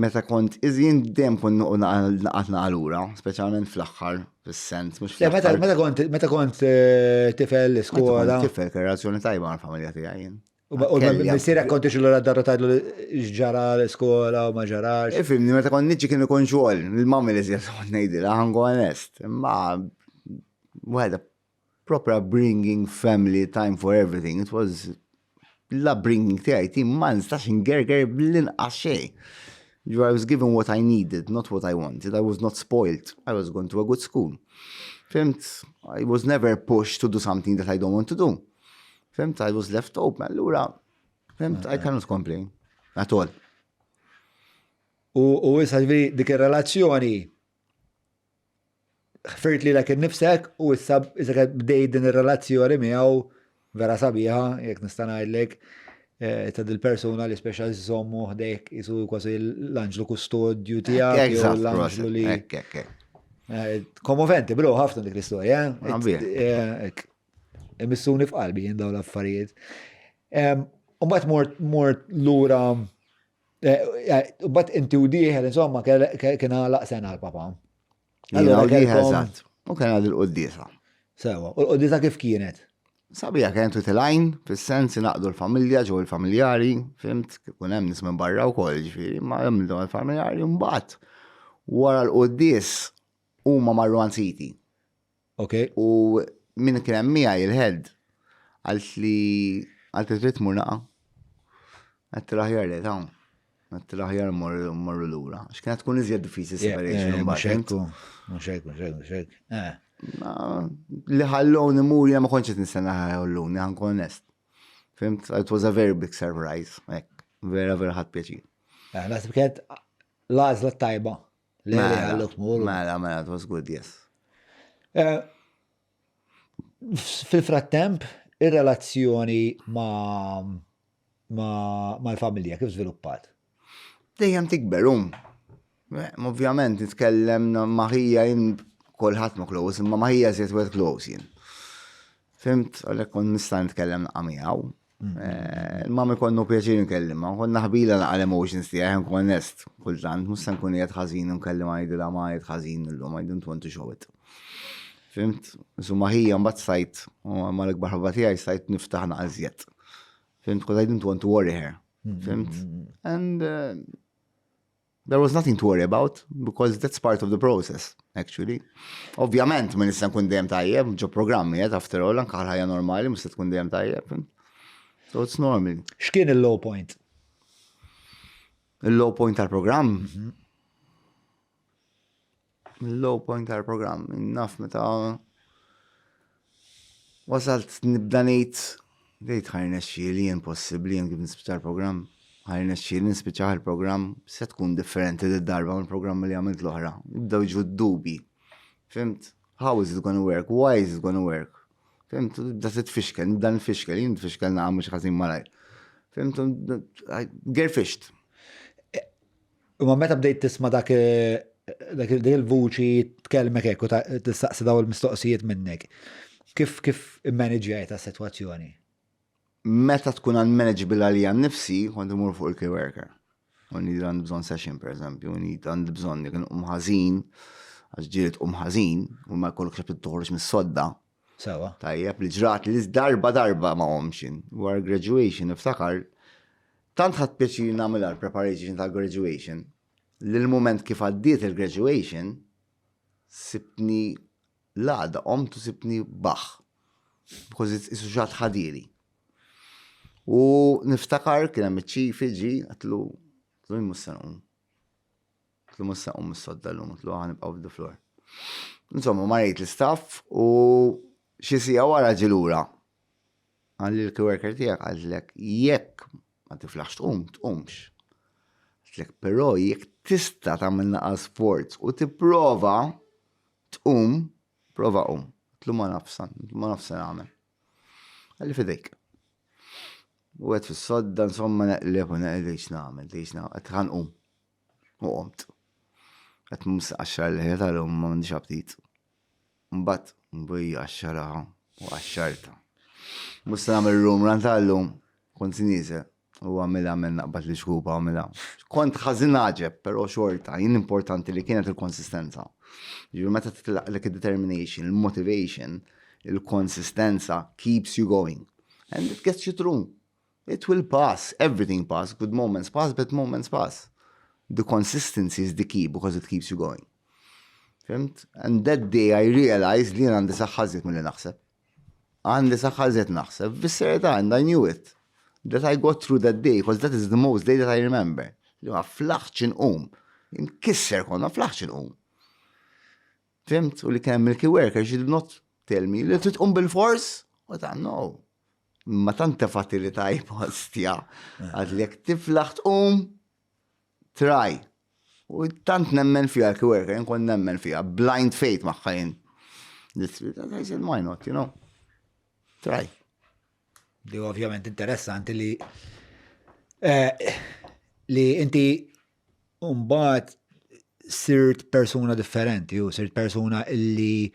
Meta kont iżjien dejjem kont noqgħod naqgħod naqa' lura, speċjalment fl-aħħar, fis-sens, mhux fl-aħħar. Meta kont meta kont eh, tifel l-iskola. Tifel kien relazzjoni tajba mal-familja tiegħi jien. U missierek kont ixu lura d-darra tgħidlu x'ġara l-iskola u ma ġarax. Ifhimni, meta kont niġi kien ikun xogħol, il-mami li żjed kont ngħidilha, ħangu onest. Imma we proper upbringing, family, time for everything. It was l-upbringing tiegħi tim ma nistax ingerger bl-inqas xejn. I was given what I needed, not what I wanted. I was not spoiled. I was going to a good school. Fimt, I was never pushed to do something that I don't want to do. Fimt, I was left open. Allura, fimt, I cannot complain. At all. U issa dik ir-relazzjoni ħfirt lilek innifsek u issa issa bdejt din ir-relazzjoni miegħu vera sabiħa, jekk nista' ngħidlek, eh, ta' dil-persuna li speċa żommu ħdejk isu kważi l-anġlu kustodju tiegħek jew l-anġlu li. Eh, kommoventi, bro, ħafna dik l-istorja. Eh, imissuni f'qalbi jien dawn l-affarijiet. U mbagħad mort lura U bat inti u dieħel, insomma, kien għalaq sena l-papa. Allora, eżatt. U kien għad il-qoddisa. Sewa, u l-qoddisa kif kienet? Sabija kienet u tilajn, fis-sens naqdu l-familja, ġew il-familjari, fimt, kun hemm nies minn barra wkoll, ġifieri, ma hemm il-familjari mbagħad wara l-qoddis huma marru għand siti. Ok. U min kien hemm miegħi il-head għalt li għalt li trid tmur naqa'. Għedt l-aħjar li ta' għedt l-aħjar morru lura. X'kienet tkun iżjed diffiċli separation mbagħad. Mhux hekk, mhux hekk, mhux hekk. Eh. Li ħalluni mur jiena ma kontx qed nistenna ħalluni ħa nkun onest. Fimt, it was a very big surprise, hekk. Vera vera ħadt pjaċir. Eh, naħseb kienet l-għażla tajba. Le, le, għallok tmur. Mela, mela, it was good, yes. Eh, fil-frattemp, ir-relazzjoni ma' mal-familja kif żviluppat? Dejjem tikber, um. Eh, ovvjament, nitkellem maħija jien kolħat ma close, imma maħija zjed wet close jien. Fimt, għalhekk kont nista' nitkellem naqa' miegħu. Eh, il-mami konnu pjaċir nkellimha, kont naħbila naqa' l-emotions tiegħi nkun onest, kultant, mhux se nkun qiegħed ħażin nkellima ngħidilha ma qiegħed ħażin illum, I don't want to show it. Fimt? Insomma ħija mbagħad stajt, mal-ikbar ħabba tiegħi stajt niftaħ naqa' iżjed. Fhimt, because I didn't want to worry her. Fhimt? And there was nothing to worry about because that's part of the process, actually. Ovvjament, ma nista' nkun dejjem tajjeb, ġo programmi, after all, anka ħajja normali, mhux se tkun dejjem tajjeb. So it's normal. X'kien il-low point? Il-low point tal-programm? Il-low point tal-programm, naf meta wasalt nibda ngħid ngħid ħa jirnexxieli, impossibbli jien kif nispiċċa l-programm. Ħa jirnexxieli nispiċċa il-programm se tkun differenti d-darba mill-programm li għamilt l-oħra. Nibdew jiġu d-dubi. Fhimt? How is it gonna work? Why is it gonna work? Fhimt? Nibda titfixkel, nibda nfixkel, jien nfixkel naqa' mhux ħażin malajr. Fhimt? Gerfisht. Imma meta bdejt tisma' dak dak il-vuċi tkellmek hekk u tistaqsi daw il-mistoqsijiet minnek, kif kif immaniġjajt sitwazzjoni? Meta tkun unmanageable għalija nnifsi, kont imur fuq il-key worker. U ngħid għandi bżonn session, per eżempju, ngħid għandi bżonn jekk nqum ħażin, għax ġieli tqum ħażin, u ma jkollokx aptit toħroġ mis-sodda. Sewa. Tajjeb, li ġrat li darba darba ma qomxin. Wara graduation, niftakar, tant ħadt pjaċir nagħmilha l-preparation tal-graduation, li l-moment kif għaddiet il-graduation, sibtni l-għada qomt u sibtni baħ. Because it's isu xat ħadiri. U niftakar kien hemm iċ-chief ġi għatlu għatlu mhux se nqum. Għatlu mhux se nqum mis-sodda llum, għatlu ħa nibqgħu the floor. Insomma, marrejt l-istaff u xi siegħa wara ġie lura. Qalli l-key worker tiegħek qaltlek jekk ma tiflaħx tqum, tqumx. Qaltlek però jekk tista' tagħmel naqa sforz u tipprova tqum, prova qum. Għedtlu ma nafx, ma nafx se nagħmel. Qalli f'idejk. U għed fis-sodda, insomma, neqleb u neqleb x'nagħmel, x'nagħmel, għedt ħa nqum. U qomt. Għedt mhux qaxxar l-ħija tal-lum ma m'għandix aptit. Mbagħad mbui qaxxaraha u qaxxarta. Mhux se nagħmel room run tal-lum, kont nieżel. U għamilha għamil naqbad li xkupa għamilha. Kont ħażin għaġeb, però xorta, jien importanti li kienet il-konsistenza. Ġifieri meta titlaqlek il-determination, il-motivation, il-konsistenza keeps you going. And it gets you through. It will pass, everything pass, good moments pass, bad moments pass. The consistency is the key because it keeps you going. Fhimt? And that day I realized li jien għandi saħħa żied milli naħseb. Għandi saħħa żied naħseb, bis-serjetà, and I knew it. That I got through that day, because that is the most day that I remember. Li ma flaħtx inqum. Inkisser kont, ma flaħtx inqum. Fhimt? U li kemm il-key worker, she did not tell me li trid tqum bil-fors? U ta' no. Ma tant tefati li tajb ostja. Għad li jekk tiflaħ tqum, try. U tant nemmen fija l-key worker, jien kont nemmen fija, blind faith magħha jien. I said, why not, you know? Try. Di ovvjament interessanti li li inti mbagħad sirt persuna differenti u sirt persuna illi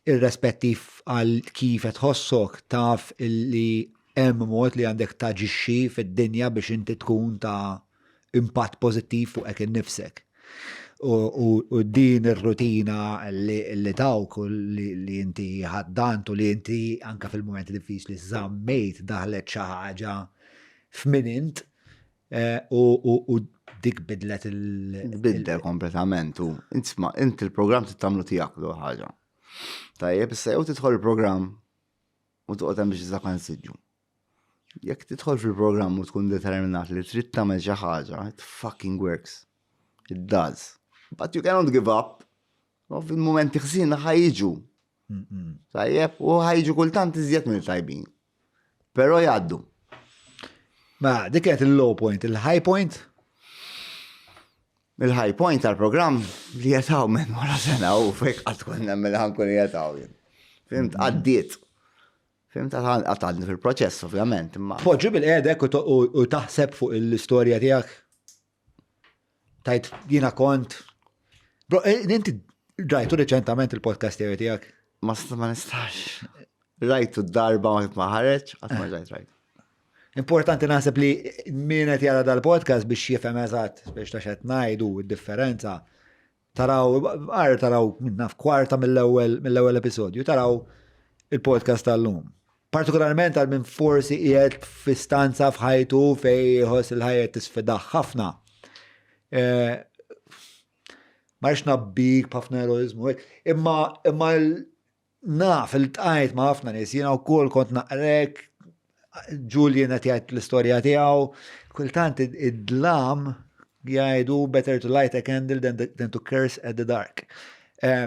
irrespettiv għal kif qed tħossok taf illi hemm mod li għandek taġixxi fid-dinja biex inti tkun ta' impatt pożittiv fuqek innifsek. U din ir-rutina li tawk u li inti ħaddant u li inti anka fil-momenti diffiċli żammejt daħlet xi ħaġa f'min int u dik bidlet il- Biddel kompletament u insma, inti il-programm tittamlu tiegħek l ħaġa. Tajjeb, issa jew tidħol il-programm u toqgħod hemm biex iżakkan siġġu. Jekk tidħol fil-programm u tkun determinat li trid tagħmel xi ħaġa, it fucking works. It does. But you cannot give up. U fil-momenti ħżiena ħa jiġu. Tajjeb, u ħa jiġu kultant iżjed minn tajbin. Però jgħaddu. Ma dik kienet il-low point, il-high point? Il-high point tal-programm li jetaw minn wara sena u fek għad tkun nemmel ħankun jetaw. Fhimt, għaddiet. Fhimt, għadni fil-proċess, ovvjament. Imma Poġġu bil-qedek u taħseb fuq l-istorja tiegħek. Tajt jiena kont. Bro, inti rajtu reċentament il-podcast tiegħek tiegħek. Ma nistax. Rajtu darba ma ħareġ, għad ma rajt rajtu. Importanti naħseb li min qed jara dal-podcast biex jifhem eżatt biex ta' xed ngħidu d-differenza. Taraw, għar taraw minn naf kwarta mill-ewwel episodju, taraw il-podcast tal-lum. Partikolarment għal min forsi qiegħed f'istanza f'ħajtu fejn jħoss il-ħajja tisfidah ħafna. Eh, ma rridx ngħabbik b'ħafna eroiżmu, imma imma naf iltqajt ma' ħafna nies, jiena wkoll kont naqrek, Julian qed jgħid l-istorja tiegħu, kultant id-dlam jgħidu better to light a candle than to curse at the dark. Eh,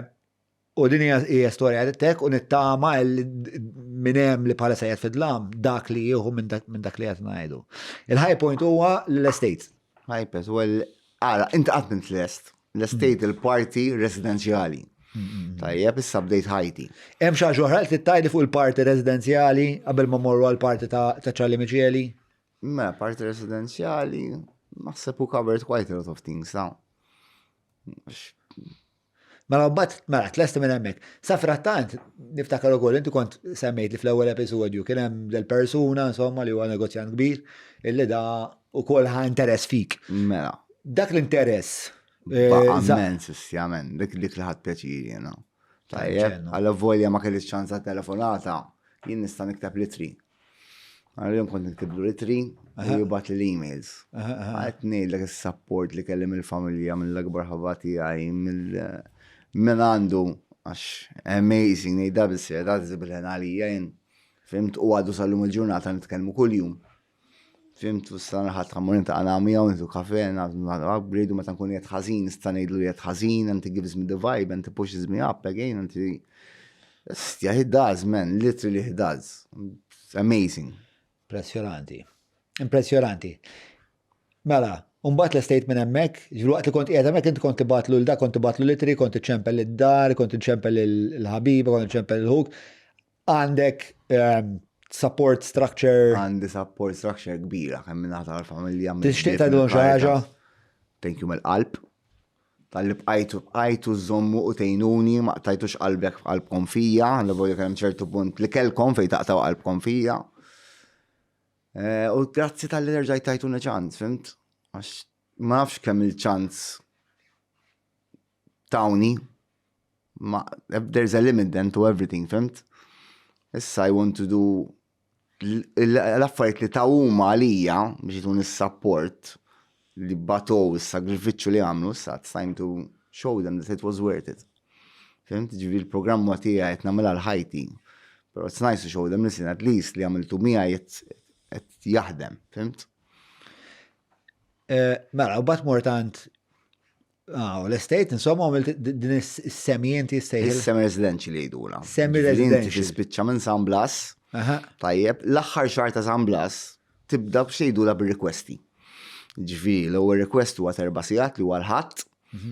u din hija storja tek u nittama minn hemm li bħala sejjed fid-dlam dak li jieħu minn dak li qed ngħidu. Il-high point huwa l-estate. High point, well, ara, inti qatt m'int lest. L-estate il-parti residenzjali. Tajjeb, issa bdejt ħajti. Hemm xi ħaġa oħra li tittajli fuq il-parti residenzjali qabel ma morru għal parti ta' Charlie Micheli? Mela, parti residenzjali, naħseb u covered quite a lot of things now. Mela mbagħad mela tlesti minn hemmhekk. Sa frattant niftakar ukoll inti kont semmejt li fl-ewwel episodju kien hemm del persuna insomma li huwa negozjant kbir illi da ukoll ħa interess fik. Mela. Dak l-interess. Eh, Amen, amen, dik dik li ħadt pjaċir jena. Tajjeb, għalla volja ma kellix ċansa telefonata, jien nista' nikteb l-ittri. Għal jum kont niktiblu l-ittri u jibgħat l-emails. Għedt ngħidlek is-support li kelli mill-familja, mill-akbar ħabba tiegħi, minn għandu, għax amazing, ngħidha bis-serjetà tiżiblen għalija jien. Fhimt u għadu sal-lum il-ġurnata nitkellmu kuljum. Fhimt, u s-sana ħadd ħammur niltaqa' miegħu, nieħdu kafe, upgrade u meta nkun qiegħed ħażin, nista' ngħidlu li qiegħed ħażin, and he gives me the vibe, and he pushes me up again, and he... Yeah, he does, man, literally he does. It's amazing. Impressjonanti. Impressjonanti. Mela, Umbagħad l-estate minn hemmhekk, ġifieri waqt li kont qiegħed hemmhekk inti kont tibgħatlu l da, kont tibgħatlu l-ittri, kont iċċempel id-dar, kont iċċempel il-ħabiba, kont iċċempel il-ħuk. Għandek support structure. Għandi support structure kbira, kemm minn tal-familja. Tixtieq tgħidilhom xi ħaġa? Thank you mill-qalb. Talli bqajtu bqajtu żommu u tgħinuni, ma qtajtux qalbek qalbkom fija, għal volja kemm ċertu punt li kellkom fejn taqtaw qalbkom fija. Eh, u grazzi talli rġajt tajtuni ċans, fhimt? Għax ma nafx kemm il-ċans tawni, ma there's a limit then to everything, fhimt? Issa I want to do l-affarijiet li tawhuma għalija biex jtuni s-support li batow is-sagrifiċċju li għamlu, issa it's time to show them that it was worth it. Fhimt? Ġifieri l-programm huwa tiegħi qed nagħmilha l-ħajti. Però it's nice to show them, listen, at least li għamiltu miegħi qed jaħdem, fhimt? Eh, mela, u bat mortant Ah, l-estate, insomma, għamilt din is-semi inti sejħ. Is-semi residential jgħidula. Semi residential. Tispiċċa minn San Blas. Tajjeb, l-aħħar xahar ta' San Blas tibda b'xi jgħidula bir-requesti. Ġifieri, l-ewwel request huwa terba' sigħat li huwa l-ħadd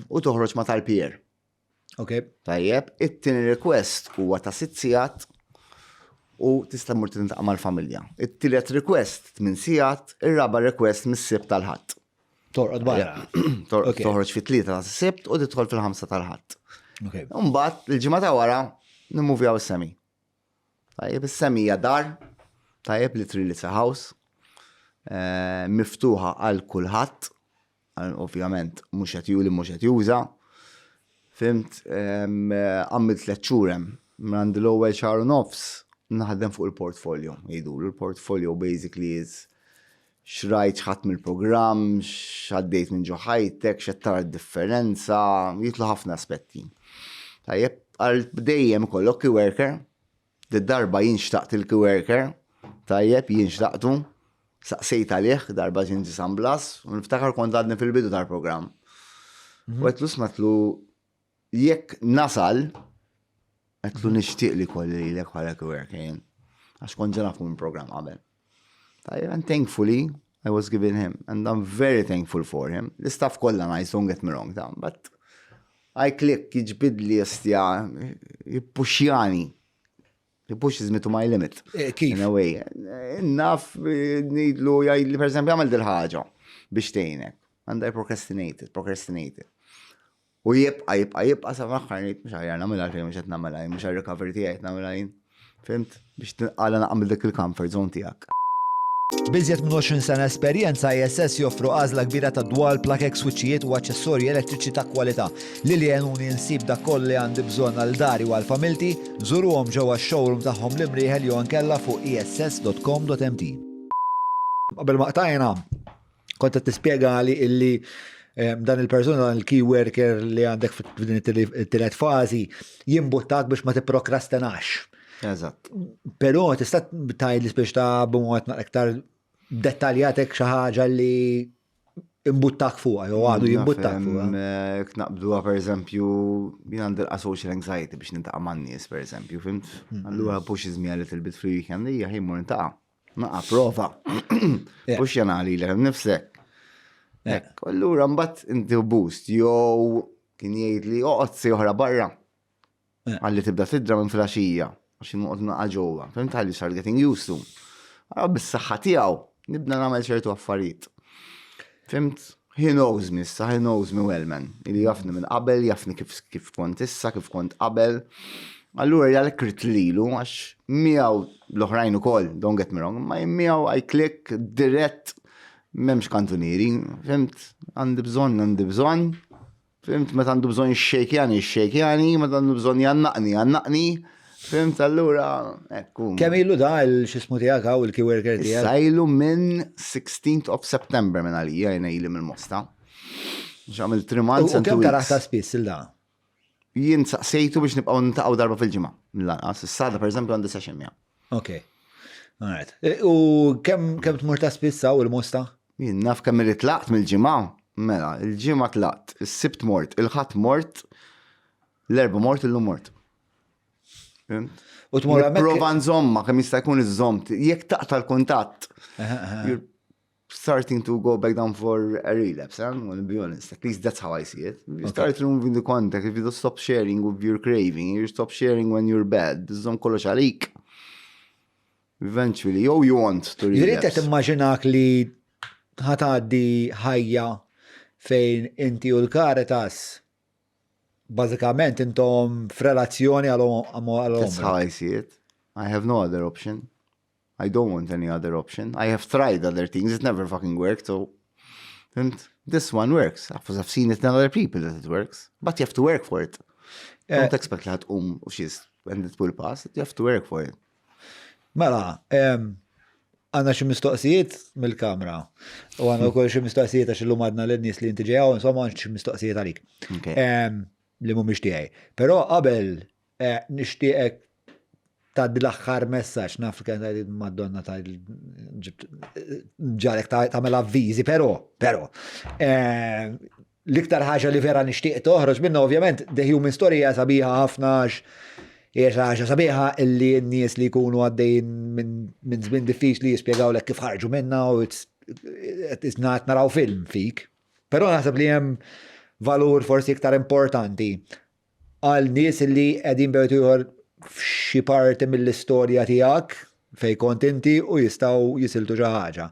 u toħroġ ma' tal-pier. Tajjeb, it-tieni request huwa ta' sitt sigħat u tista' mur tiltaqa' mal-familja. It-tielet request 8 sigħat, ir-raba' request mis-sibt tal-ħadd. Torqod barra. Toħroġ fit-3 ta' sibt u tidħol fil-5 tal-ħadd. Mbagħad il-ġimgħa ta' wara nimmuvjaw is-semi. Tajjeb, is-semi hija dar, tajjeb literally it's a house, eh, miftuħa għal kulħadd, ovvjament mhux qed li mhux qed juża. Fhimt, għamilt 3 xhur hemm. Għandi l-ewwel xahar u nofs naħdem fuq il-portfolio. Jgħidu l-portfolio basically is x'rajt x'ħadt mill-programm, x'għaddejt minn ġo ħajtek, x'qed tara d-differenza, jidħlu ħafna aspetti. Tajjeb, għal dejjem ikollok key worker, darba jien xtaqt il-key worker, tajjeb, jien xtaqtu, saqsejt għalih, darba ġin San Blas, u niftakar kont għadni fil-bidu tal-programm. U għedtlu smatlu jekk nasal, għedtlu nixtieq li kelli lilek bħala key worker jien. Għax kont ġa nafu minn program qabel. Tajjeb, and thankfully, I was given him, and I'm very thankful for him. L-istaff kollha nice, don't get me wrong, ta' but I click, jiġbidli ostja, jippuxjani. He pushes me to my limit. Eh, kif? In a way. Naf, ngħidlu, jgħidli, per esempio, għamel dil-ħaġa biex tgħinek. And I procrastinated, procrastinated. U jibqa, jibqa, jibqa, sa fl-aħħar ngħid mhux aħjar nagħmilha fejn mhux qed nagħmilha jien, mhux għal recovery tiegħi qed nagħmilha jien. Fhimt? Biex tinqala naqam dik il-comfort zone tiegħek. B'iżjed minn 20 sena esperjenza, ISS joffru għażla kbira ta' dwal, plakek, swiċċijiet u aċċessorji elettriċi ta' kwalità. Lili għenuni nsib dak kollu li għandi bżonn għal dari u għal familti, żuruhom ġewwa x-showroom tagħhom l-Imrieħel jew inkella fuq iss.com.mt. Qabel ma qtajna, kont qed tispjegali illi dan il-persuna, dan il-key worker li għandek f'din it-tielet fażi jimbuttak biex ma tipprokrastinax. Eżatt. Però tista' tgħidli biex ta' b'mod iktar dettaljat hekk xi ħaġa li imbuttak fuqha jew għadu jimbuttak fuqha. Jekk naqbduha pereżempju, jien għandi l social anxiety biex nintaqa' man-nies pereżempju, fhimt? Allura pushes me a little bit free weekend hija ħin mur nintaqa'. Naqa' prova. Push jana għalilek nifsek. Hekk, allura mbagħad inti boost jew kien jgħid li oqgħod si oħra barra. Għalli tibda tidra minn filgħaxija, għax noqgħod naqa' ġewwa. Fhimt għalli start getting used to. Allura bis-saħħa tiegħu nibda nagħmel ċertu affarijiet. Fhimt? He knows me issa, he knows me well, man. Ili jafni minn qabel, jafni kif, kif kont issa, kif kont qabel. Allura għalhekk ridt lilu, għax miegħu l-oħrajn ukoll, don't get me wrong, ma miegħu I click dirett m'hemmx kantunieri, fhimt? Għandi bżonn, għandi bżonn. Fhimt, meta għandu bżonn xejkjani, xejkjani, meta għandu bżonn jannaqni, jannaqni. Fhimt, allura, ekku. Kemm ilu da il-xismu tiegħek hawn il-key worker tiegħek? Issa ilu minn 16th of September minn għalija jiena ili mill-Mosta. Għamil 3 months U and 2 kemm taraħ weeks. ta' spiss il da? Jien saqsejtu biex nibqgħu niltaqgħu darba fil-ġimgħa. Mill-anqas, is-sada per eżempju għandi session miegħu. Ok. Alright. U kemm kemm tmur ta' spiss hawn il-Mosta? Jien naf kemm irrid tlaqt mill-ġimgħa. Mela, il-ġimgħa tlaqt, is-Sibt mort, il-Ħadd mort, l-Erbgħa mort, illum mort. Fhimt? U tmur hemmhekk. Prova nżomma kemm jista' jkun iżżomm. Jekk taqta' l-kuntatt, you're starting to go back down for a relapse, eh? I'm gonna be honest. At least that's how I see it. You start removing the contact, if you don't stop sharing with your craving, you stop sharing when you're bad, iżżomm kollox għalik. Eventually, oh, you want to Jiġifieri qed relapse. timmaġinak li ħa tgħaddi ħajja fejn inti u l-Caritas bażikament intom f'relazzjoni għal That's how I see it. I have no other option. I don't want any other option. I have tried other things, it never fucking worked, so and this one works. I've seen it in other people that it works, but you have to work for it. Don't expect li ħa tqum u xis and it will pass, you have to work for it. Mela, għandna xi mistoqsijiet mill-kamra. U għandna wkoll xi mistoqsijiet għax illum għadna lin-nies li inti ġejja, insomma għandna xi mistoqsijiet għalik. Li mhumiex tiegħi. Però qabel nixtieqek tgħaddi l-aħħar messaġġ, naf li kien tgħid Madonna ta' ġarek tagħmel avviżi, però, però, l-iktar ħaġa li vera nixtieq toħroġ minna ovvjament The Human Story hija sabiħa ħafna għax hija xi ħaġa sabiħa illi n-nies li jkunu għaddejjin minn żmien diffiċli jispjegawlek kif ħarġu minna u it's not naraw film fik. Però naħseb li hemm valur forsi iktar importanti għal nies li qegħdin bejn ieħor f'xi parti mill-istorja tiegħek fej kont inti u jistgħu jisiltu xi ħaġa.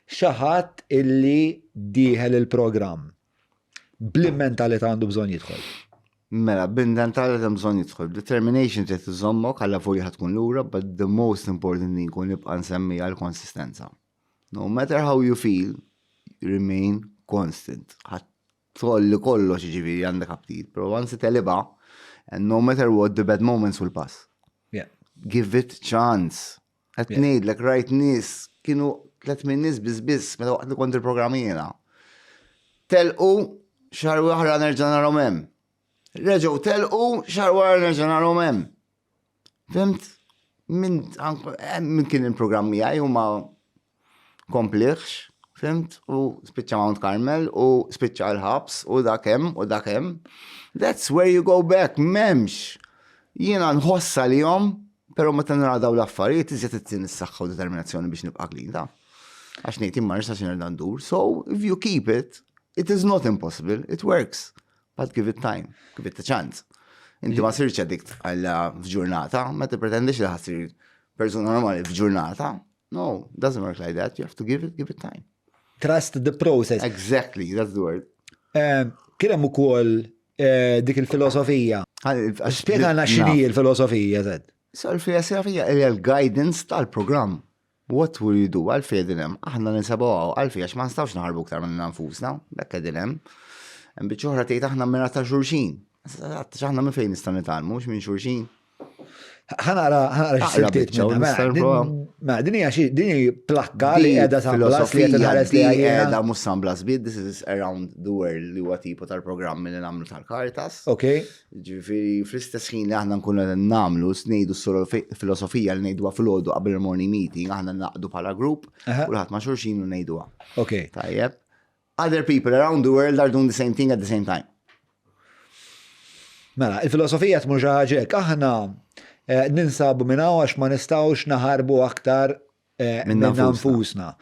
Xi ħadd illi dieħel il-programm. Bl-mentalità għandu bżonn jidħol. Mela, bil-mentalità bżonn jidħol. Determination trid iżommok għalla fuq ħa tkun lura, but the most important thing kun nibqa' nsemmi għal konsistenza. No matter how you feel, remain constant. Ħa tolli kollox ġifieri għandek aptit, pero once teliba, and no matter what, the bad moments will pass. Give it chance. Qed ngħidlek rajt nies kienu 3 minn nies biss biss meta waqt li kont il-programm jiena. Telqu xahar oħra nerġa' narahom hemm. Reġgħu telqu xahar wara nerġa' narahom hemm. Fhimt? Min kien il-programm miegħi u ma kompliħx, fhimt? U spiċċa Mount Carmel u spiċċa l-ħabs u dak hemm u dak hemm. That's where you go back, m'hemmx. Jiena nħossa li jom, pero meta nara daw l-affarijiet iżjed ittin is-saħħa u determinazzjoni biex nibqa' clean ta' Għax ngħid imma nistax nerġa' ndur. So if you keep it, it is not impossible, it works. But give it time, give it a chance. Inti ma sirx addict għalla f'ġurnata, ma tippretendix li ħa ssir persuna normali f'ġurnata. No, it doesn't work like that. You have to give it time. Trust the process. Exactly, that's the word. Kien hemm ukoll dik il-filosofija. Spjegana x'inhi l-filosofija, Zed. So il-filosofija hija l-guidance tal-programm. What will you do? Għalfejn qegħdin hemm? Aħna ninsabu hawn għalfejn għax ma nistgħux naħarbu iktar minn nfusna, dak qegħdin hemm. Hemm biċċa oħra tgħid aħna mira ta' xulxin. Eżatt, aħna minn fejn nistgħu nitgħallmu mhux minn xulxin. Ħanaqra ħanaqra xi siltiet minnha. Mela din hija xi din hi plakka li qiegħda San Blas li qed tħares li qiegħda mhux San Blas bid, this is around the world li huwa tipo tal-programmi li nagħmlu tal-Caritas. Ok. Ġifieri fl-istess ħin li aħna nkunu qed nagħmlu, ngħidu filosofija li ngħiduha filgħodu qabel il-morning meeting, aħna naqdu bħala grupp, kulħadd ma' xulxin u ngħiduha. Ok. Tajjeb. Other people around the world are doing the same thing at the same time. Mela, il-filosofija tmur xi ħaġa hekk. Aħna eh, ninsabu minn hawn għax ma nistgħux naħarbu aktar eh, minna nfusna.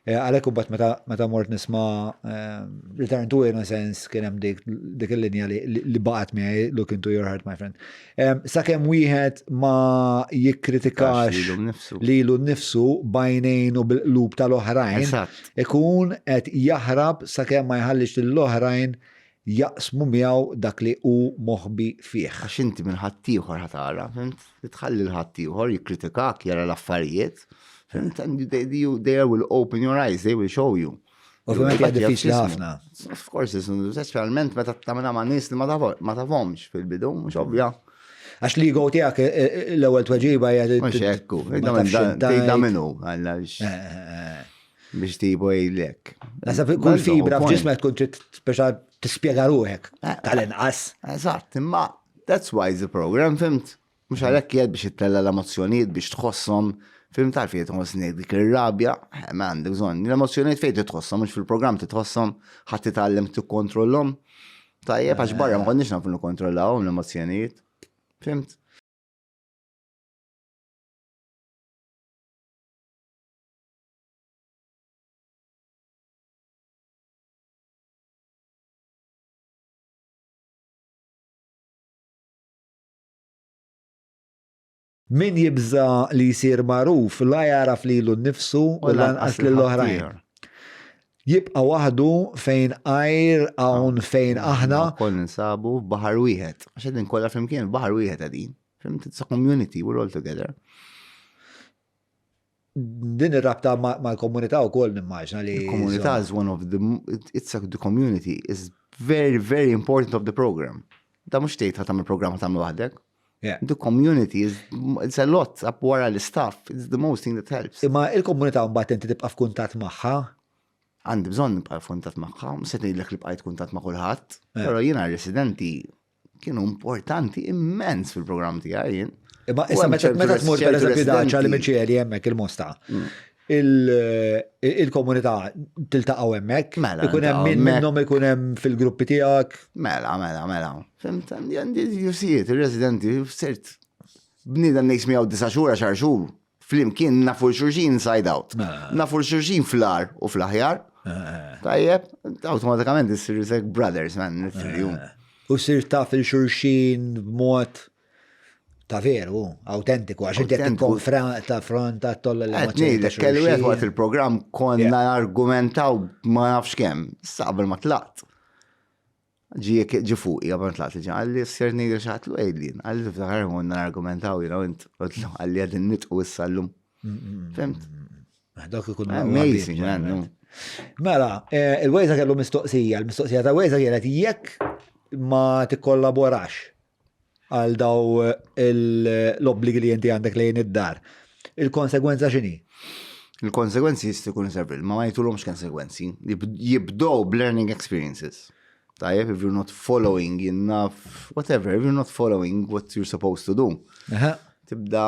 Eh, għalhekk imbagħad meta meta mort nisma' eh, Return to Innocence kien hemm dik dik il-linja li, li baqgħet miegħi Look into your heart, my friend. Eh, Sakemm wieħed ma jikkritikax Lilu nnifsu. lilu nnifsu b'għajnejn u bil-qlub tal-oħrajn, Eżatt. ikun qed jaħrab sakemm ma jħallix lill-oħrajn jaqsmu miegħu dak li hu moħbi fih. Għax inti minn ħaddieħor ħa tara, fhimt? Li tħalli 'l ħaddieħor jikkritikak, jara l-affarijiet, fhimt? And they, you, they will open your eyes, they will show you. Ovvjament hija diffiċli ħafna. Of course, speċjalment meta tagħmilha ma' nies li ma tafhomx fil-bidu, mhux ovvja. Għax l-ego tiegħek eh, eh, l-ewwel tweġiba hija Mhux hekk, tgħidha minnu, għalla eh, biex tipo jgħidlek. Nasab kull fibra f'ġismek tkun trid speċa tispjega ruħek Eh. tal-inqas. Eżatt, imma that's why the program, fimt? Mhux għalhekk jgħid biex ittella l-emozzjonijiet biex tħosshom, fimt għalfejn tħossni dik ir-rabja, eh, ma għandek bżonn. L-emozzjonijiet fejn titħosshom, mhux fil-programm titħosshom, ħadd titgħallem tikkontrollhom. Tajjeb għax barra ma konniex nafu nikkontrollawhom l-emozzjonijiet. Fimt? Min jibża' li jsir magħruf la jagħraf lilu nnifsu u lanqas lill-oħrajn. Jibqa' waħdu fejn għajr hawn fejn aħna. Lkoll ninsabu f'baħar wieħed. Għax qegħdin kollha flimkien f'baħar wieħed qegħdin. Fhimt? It's a community, we're all together. Din ir-rabta mal-komunità wkoll nimmaġna li. Il-komunità is one of the, it's a, the community is very, very important of the program. Da mhux tgħid ħa tagħmel programm tagħmlu waħdek. Yeah. The community is it's a lot up wara l-istaff, it's the most thing that helps. Imma il-komunità mbagħad inti tibqa' f'kuntatt magħha? Għandi bżonn nibqa' f'kuntatt magħha, mhux se ngħidlek li bqajt kuntatt ma' kulħadd, però jiena residenti kienu importanti immens fil-programm tiegħi jien. Imma issa meta tmur per eżempju daċa li miċeli hemmhekk il-Mosta. Mm. Il-komunità tiltaqgħu hemmhekk, mela, ikun hemm min minnhom ikun hemm fil-gruppi tiegħek. Mela, mela, mela. Fimt, għandi jusijiet, il-residenti, sirt bniedem ngħix miegħu disa' xhur għaxar xhur. Flimkien nafu l-xulxin inside out. Mela. Nafu l-xulxin fl-ar u fl-aħjar. Eh. Tajjeb, automatikament issir like brothers, man, literally. Eh. U sir taf il-xulxin b'mod ta' veru, autentiku, għax inti qed tikkonfronta fronta tolla l-emozzjoni. Kellu wieħed waqt il-programm konna argumentaw ma nafx kemm, sa qabel ma tlaqt. Ġie ġie fuqi qabel ma tlaqt li qalli sir ngħidlu xi ħadd għidli. Qalli tiftakar konna nargumentaw jiena u int. Għedtlu qalli qegħdin nitqu issa llum. Fimt? Dak ikun Amazing, man. Mela, eh, il-Wejza kellu mistoqsija, il-mistoqsija ta' Wejza kienet jekk ma tikkollaborax għal daw l-obbligi li inti għandek lejn id-dar. Il-konsegwenza x'inhi? Il-konsegwenzi jistgħu jkunu several, ma ma jtulhomx konsegwenzi. Jibdew b'learning experiences. Tajjeb, if you're not following enough, whatever, if you're not following what you're supposed to do. Tibda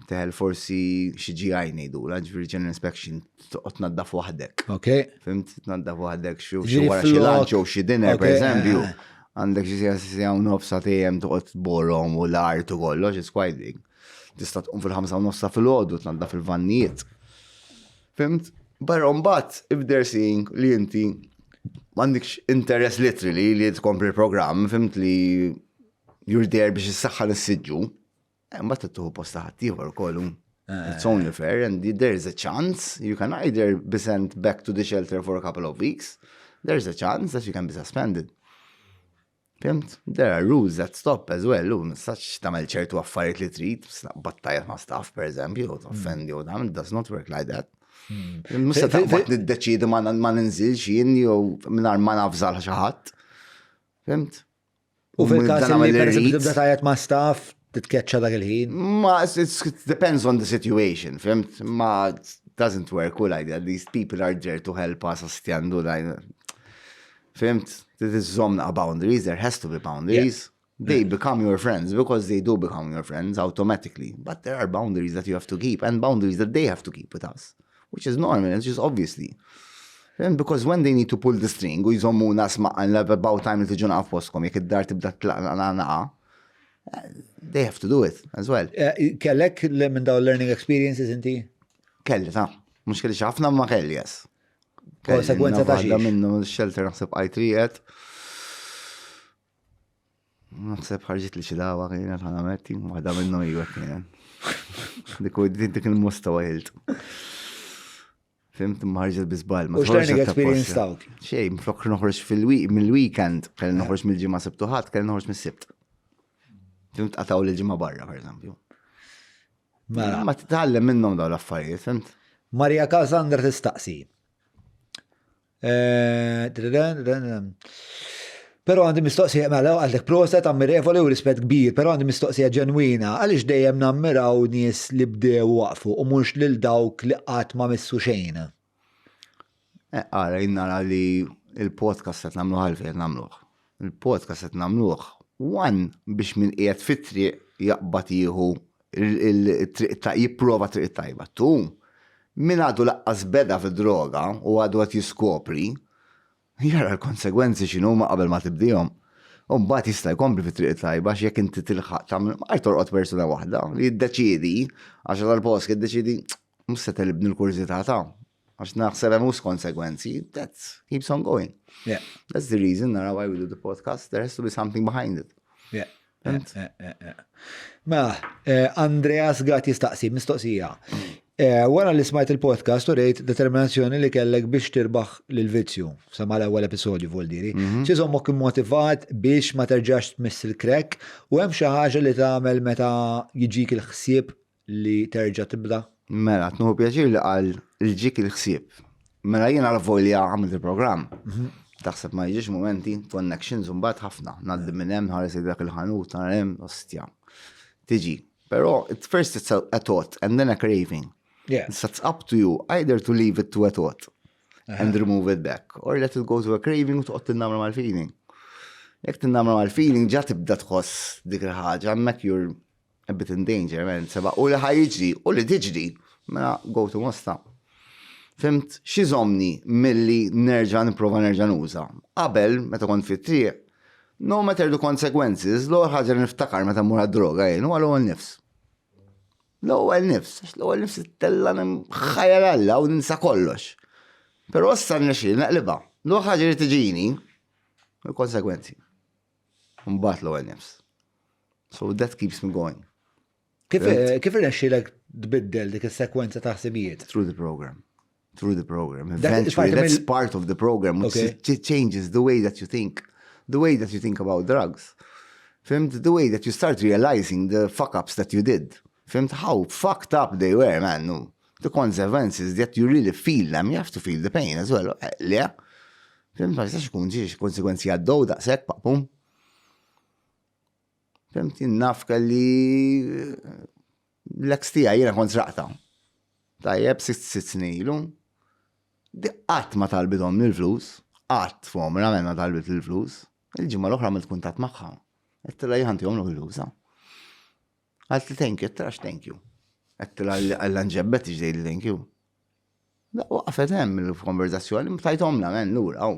teħel forsi xi GI ngħidu, ġifieri general inspection, toqgħod tnaddaf waħdek. Ok. Fimt, tnaddaf waħdek xi wara xi lunch jew xi dinner, per eżempju. Eh. Għandek xi sija sija u nofs sa tejjem toqgħod tborhom u l-art u kollox, it's quite big. Tista' tqum fil-ħamsa u nofs ta' filgħodu tnaddaf il-vannijiet. Fimt? Però mbagħad if they're seeing li inti m'għandekx interess literally li tkompli l-programm, fimt li you're there biex issaħħan is-siġġu, Eh, mbagħad tieħu post ta' ħaddieħor ukoll. Eh. It's only fair and there is a chance you can either be sent back to the shelter for a couple of weeks. There's a chance that you can be suspended. Fhimt? There are rules that stop as well, u nistax tagħmel ċertu affarijiet li trid, battajat ma' staff per eżempju, offendi u dan, does not work like that. Mhux se taqbad niddeċiedi ma ninżilx jien jew mingħajr ma nafżal xi ħadd. Fhimt? U fil-każ li per eżempju tibda tajjeb ma' staff, titkeċċa dak il-ħin? Ma it depends on the situation, fhimt? Ma doesn't work like that. These people are there to help us astjandu like Fhimt? Tiżżomm boundaries, there has to be boundaries. Yeah. They become your friends because they do become your friends automatically. But there are boundaries that you have to keep and boundaries that they have to keep with us, which is normal, it's just obviously. And because when they need to pull the string u jżommuna smaqqa about time li tiġu naqaf postkom, jekk id-dar tibda tlaqna they have to do it as well. Kellek minn daw learning experiences inti? Kelli, ta' mhux kelli ħafna ma kelli, yes. Konsekwenza ta' xiex? Minnu shelter naħseb għajtrijet. Naħseb ħarġit li xi dawa kienet ħana metti, waħda minnhom iwa kienet. Dik dik il-mustawa ħilt. Fhimt ma ħarġet bi żball. U learning experience tawk? Xejn, flok noħroġ fil-weekend, kelli noħroġ mill-ġimgħa Sibt u Ħadd, kelli noħroġ mis-Sibt. Fhimt qataw l-ġimgħa barra, per eżempju. Mela. Ma titgħallem minnhom dawn l-affarijiet, fhimt? Maria Cassandra tistaqsi. Però għandi mistoqsija, mela, għandek proset, ammirevoli u rispett kbir, però għandi mistoqsija ġenwina, għaliex dejjem nammiraw nies li bdew waqfu u mhux lil dawk li qatt ma missu xejn? Ara, jien nara li il-podcast qed nagħmluh għalfejn qed nagħmluh. Il-podcast qed nagħmluh one biex min qiegħed fit-triq jaqbad jieħu il-triq jipprova triq tajba. Two, min għadu laqqas beda fid-droga u għadu qed jiskopri, jara l-konsegwenzi x'inhuma qabel ma tibdihom. U mbagħad jista' jkompli fit-triq tajba għax jekk inti tilħaq tagħmel ma torqod persuna waħda li jiddeċiedi għax tal-post jiddeċiedi mhux se telibni l-kurżità ta' għax naħseb hemm mhux konsegwenzi, that keeps on going. Yeah. That's the reason nara why we do the podcast. There has to be something behind it. Yeah. Mela, Andreas Gat jistaqsi, mistoqsija. Wara li smajt il-podcast u rejt determinazzjoni li kellek biex tirbaħ l-vizzju, sama l-ewwel episodju voldiri. X'iżommok immotivat biex ma terġax tmiss il-crack u hemm xi ħaġa li tagħmel meta jiġik il-ħsieb li terġa' tibda? Mela, tnuħu pjaċir li qal il-ġik il-ħsieb. Mela jiena l-volja għamilt il-programm. Taħseb ma jiġix momenti, connections mbagħad ħafna. Ngħaddi minn hemm ħares dak il-ħanut, nara hemm, ostja. Tiġi. Però at first it's a thought and then a craving. So it's up to you either to leave it to a thought and remove it back or let it go to a craving u toqgħod tinnamra mal-feeling. Jekk tinnamra mal-feeling ġa tibda tħoss dik il-ħaġa, hemmhekk you're a bit in danger, man, seba, u li ħa jiġri, u li tiġri, mela go to Mosta. Fhimt, x'iżommni milli nerġa' nipprova nerġa' nuża. Qabel, meta kont fit-triq, no matter the consequences, l-ewwel ħaġa li niftakar meta mmur għad-droga jien huwa l-ewwel nifs. L-ewwel nifs, għax l-ewwel nifs ittella ħajja Alla u ninsa kollox. Però issa rnexxieli naqlibha. L-ewwel ħaġa li tiġini, il-konsekwenzi. Mbagħad l-ewwel nifs. So that keeps me going. Kif kif irnexxielek tbiddel dik is-sekwenza ta' ħsibijiet? Through the program. Through the program. That is Eventually, part of that's il- part of the program, which changes the way that you think. The way that you think about drugs. Fhimt, the way that you start realizing the fuck-ups that you did. Fhimt, how fucked up they were, man. No. The consequences that you really feel them, you have to feel the pain as well. Le? Fhimt, ma jistax ikun ġiex konsekwenzi għaddew daqshekk, pum. Fhimt, naf kelli l-ex tiegħi jiena kont sraqta. Tajjeb, 6 snin ilu. Di qatt ma talbithom il-flus, qatt f'għomra ma talbit il-flus. Il-ġimgħa l-oħra għamilt kuntatt magħha. Għedtilha jien ħa ntihom il-flus. Qaltli thank you, għedtilha thank you. Għedtilha għall-anġebbet iġdej thank you. Da, waqfet hemm il-konverzazzjoni, tajthom man lura.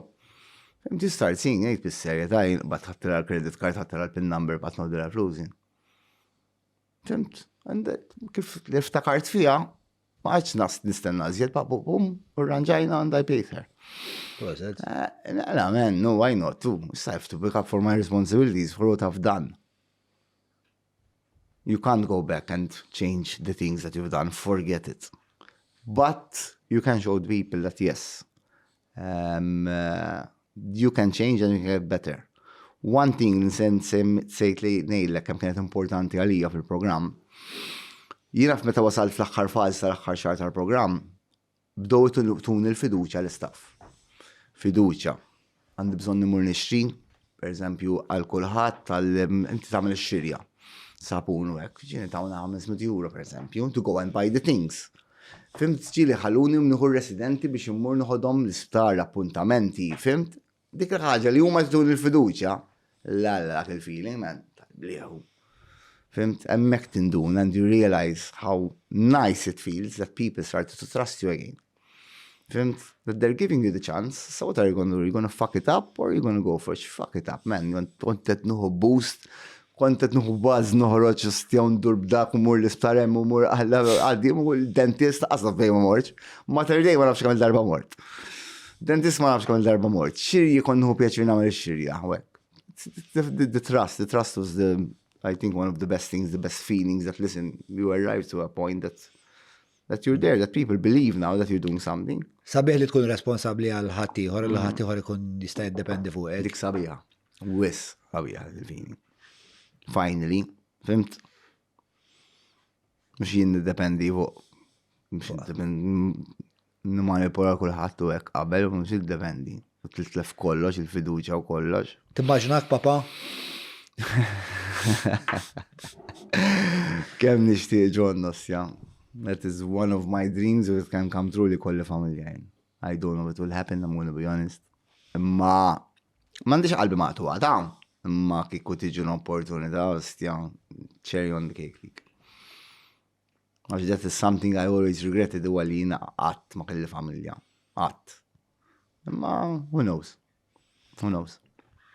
Fhimt you start seeing, jgħid bis-serjetà, bat ħadtilha l-credit card, ħadtilha l-pin number, bat noħdilha l-flus. Fhimt, kif li ftakart fija, ma għadx nas nistenna żjed, pa bum, u rranġajna and I paid her. Proset. La, man, no, why not? Too? I have to pick up for my responsibilities for what I've done. You can't go back and change the things that you've done, forget it. But you can show the people that yes, you can change and you can get better. One thing li sejt li ngħidlek kemm kienet importanti għalija fil-programm, jiena f'meta wasalt fl-aħħar fażi tal-aħħar xahar tal-programm, bdew ituni l-fiduċja l-istaff. Fiduċja. Għandi bżonn immur nixtri, per eżempju, għal kulħadd, għal inti tagħmel ix-xirja. Sapun u hekk, ġieni tawna 500 euro per eżempju, to go and buy the things. Fhimt ġieli ħaluni nieħu r-residenti biex immur noħodhom l-isptar, l-appuntamenti, fhimt? Dik il-ħaġa li huma jtuni l-fiduċja, la la dak il-feeling, man, tal-blieħu. Fhimt? Hemmhekk tinduna and you realize how nice it feels that people started to trust you again. Fhimt? That they're giving you the chance, so what are you gonna do? You're gonna fuck it up or you're gonna go for it? Fuck it up, man. Kont qed nieħu boost, kont qed nieħu buzz noħroġ ostja u ndur b'dak u mur l-isptar hemm u mur għaddi u l-dentist qasaf fejn ma mortx. Mater Dei ma nafx kemm darba mort. Dentist ma nafx kemm darba mort. Xirji kont nieħu pjaċir nagħmel ix-xirja, u hekk. The trust, the trust was the, I think one of the best things, the best feelings that listen, you arrive to a point that that you're there, that people believe now that you're doing something. Sabiħ li tkun responsabbli għal ħaddieħor, li ħaddieħor ikun jista' jiddependi fuqek. Dik sabiħa. Wis sabiħa il-feeling. Finally, fhimt? Mhux jien niddependi fuq. Mhux nimanipola kulħadd u hekk qabel, mhux jiddependi. U titlef kollox, il-fiduċja u kollox. Timmaġinak papa? Kemm nixtieq John Nossja. That is one of my dreams if it can come true li kolli familja jien. I don't know if it will happen, I'm gonna be honest. Imma m'għandix qalbi maqtugħa ta' imma kieku tiġi l-opportunità, ostja, cherry on the cake dik. Għax that is something I always regretted huwa li jiena qatt ma kelli familja. Qatt. Imma who knows? Who knows?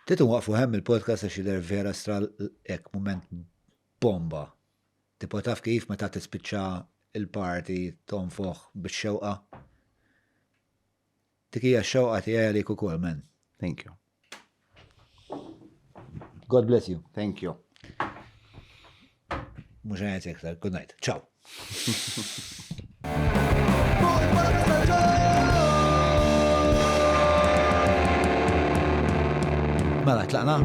Trid inwaqqfu hemm il-podcast għax jidher vera stra hekk mument bomba. Tipo taf kif meta tispiċċa il-party tonfoħ bix-xewqa? Dik hija x-xewqa tiegħi għalik ukoll, man. Thank you. God bless you. Thank you. Mhux ngħid iktar. Good night. Ciao. Mela, tlaqna?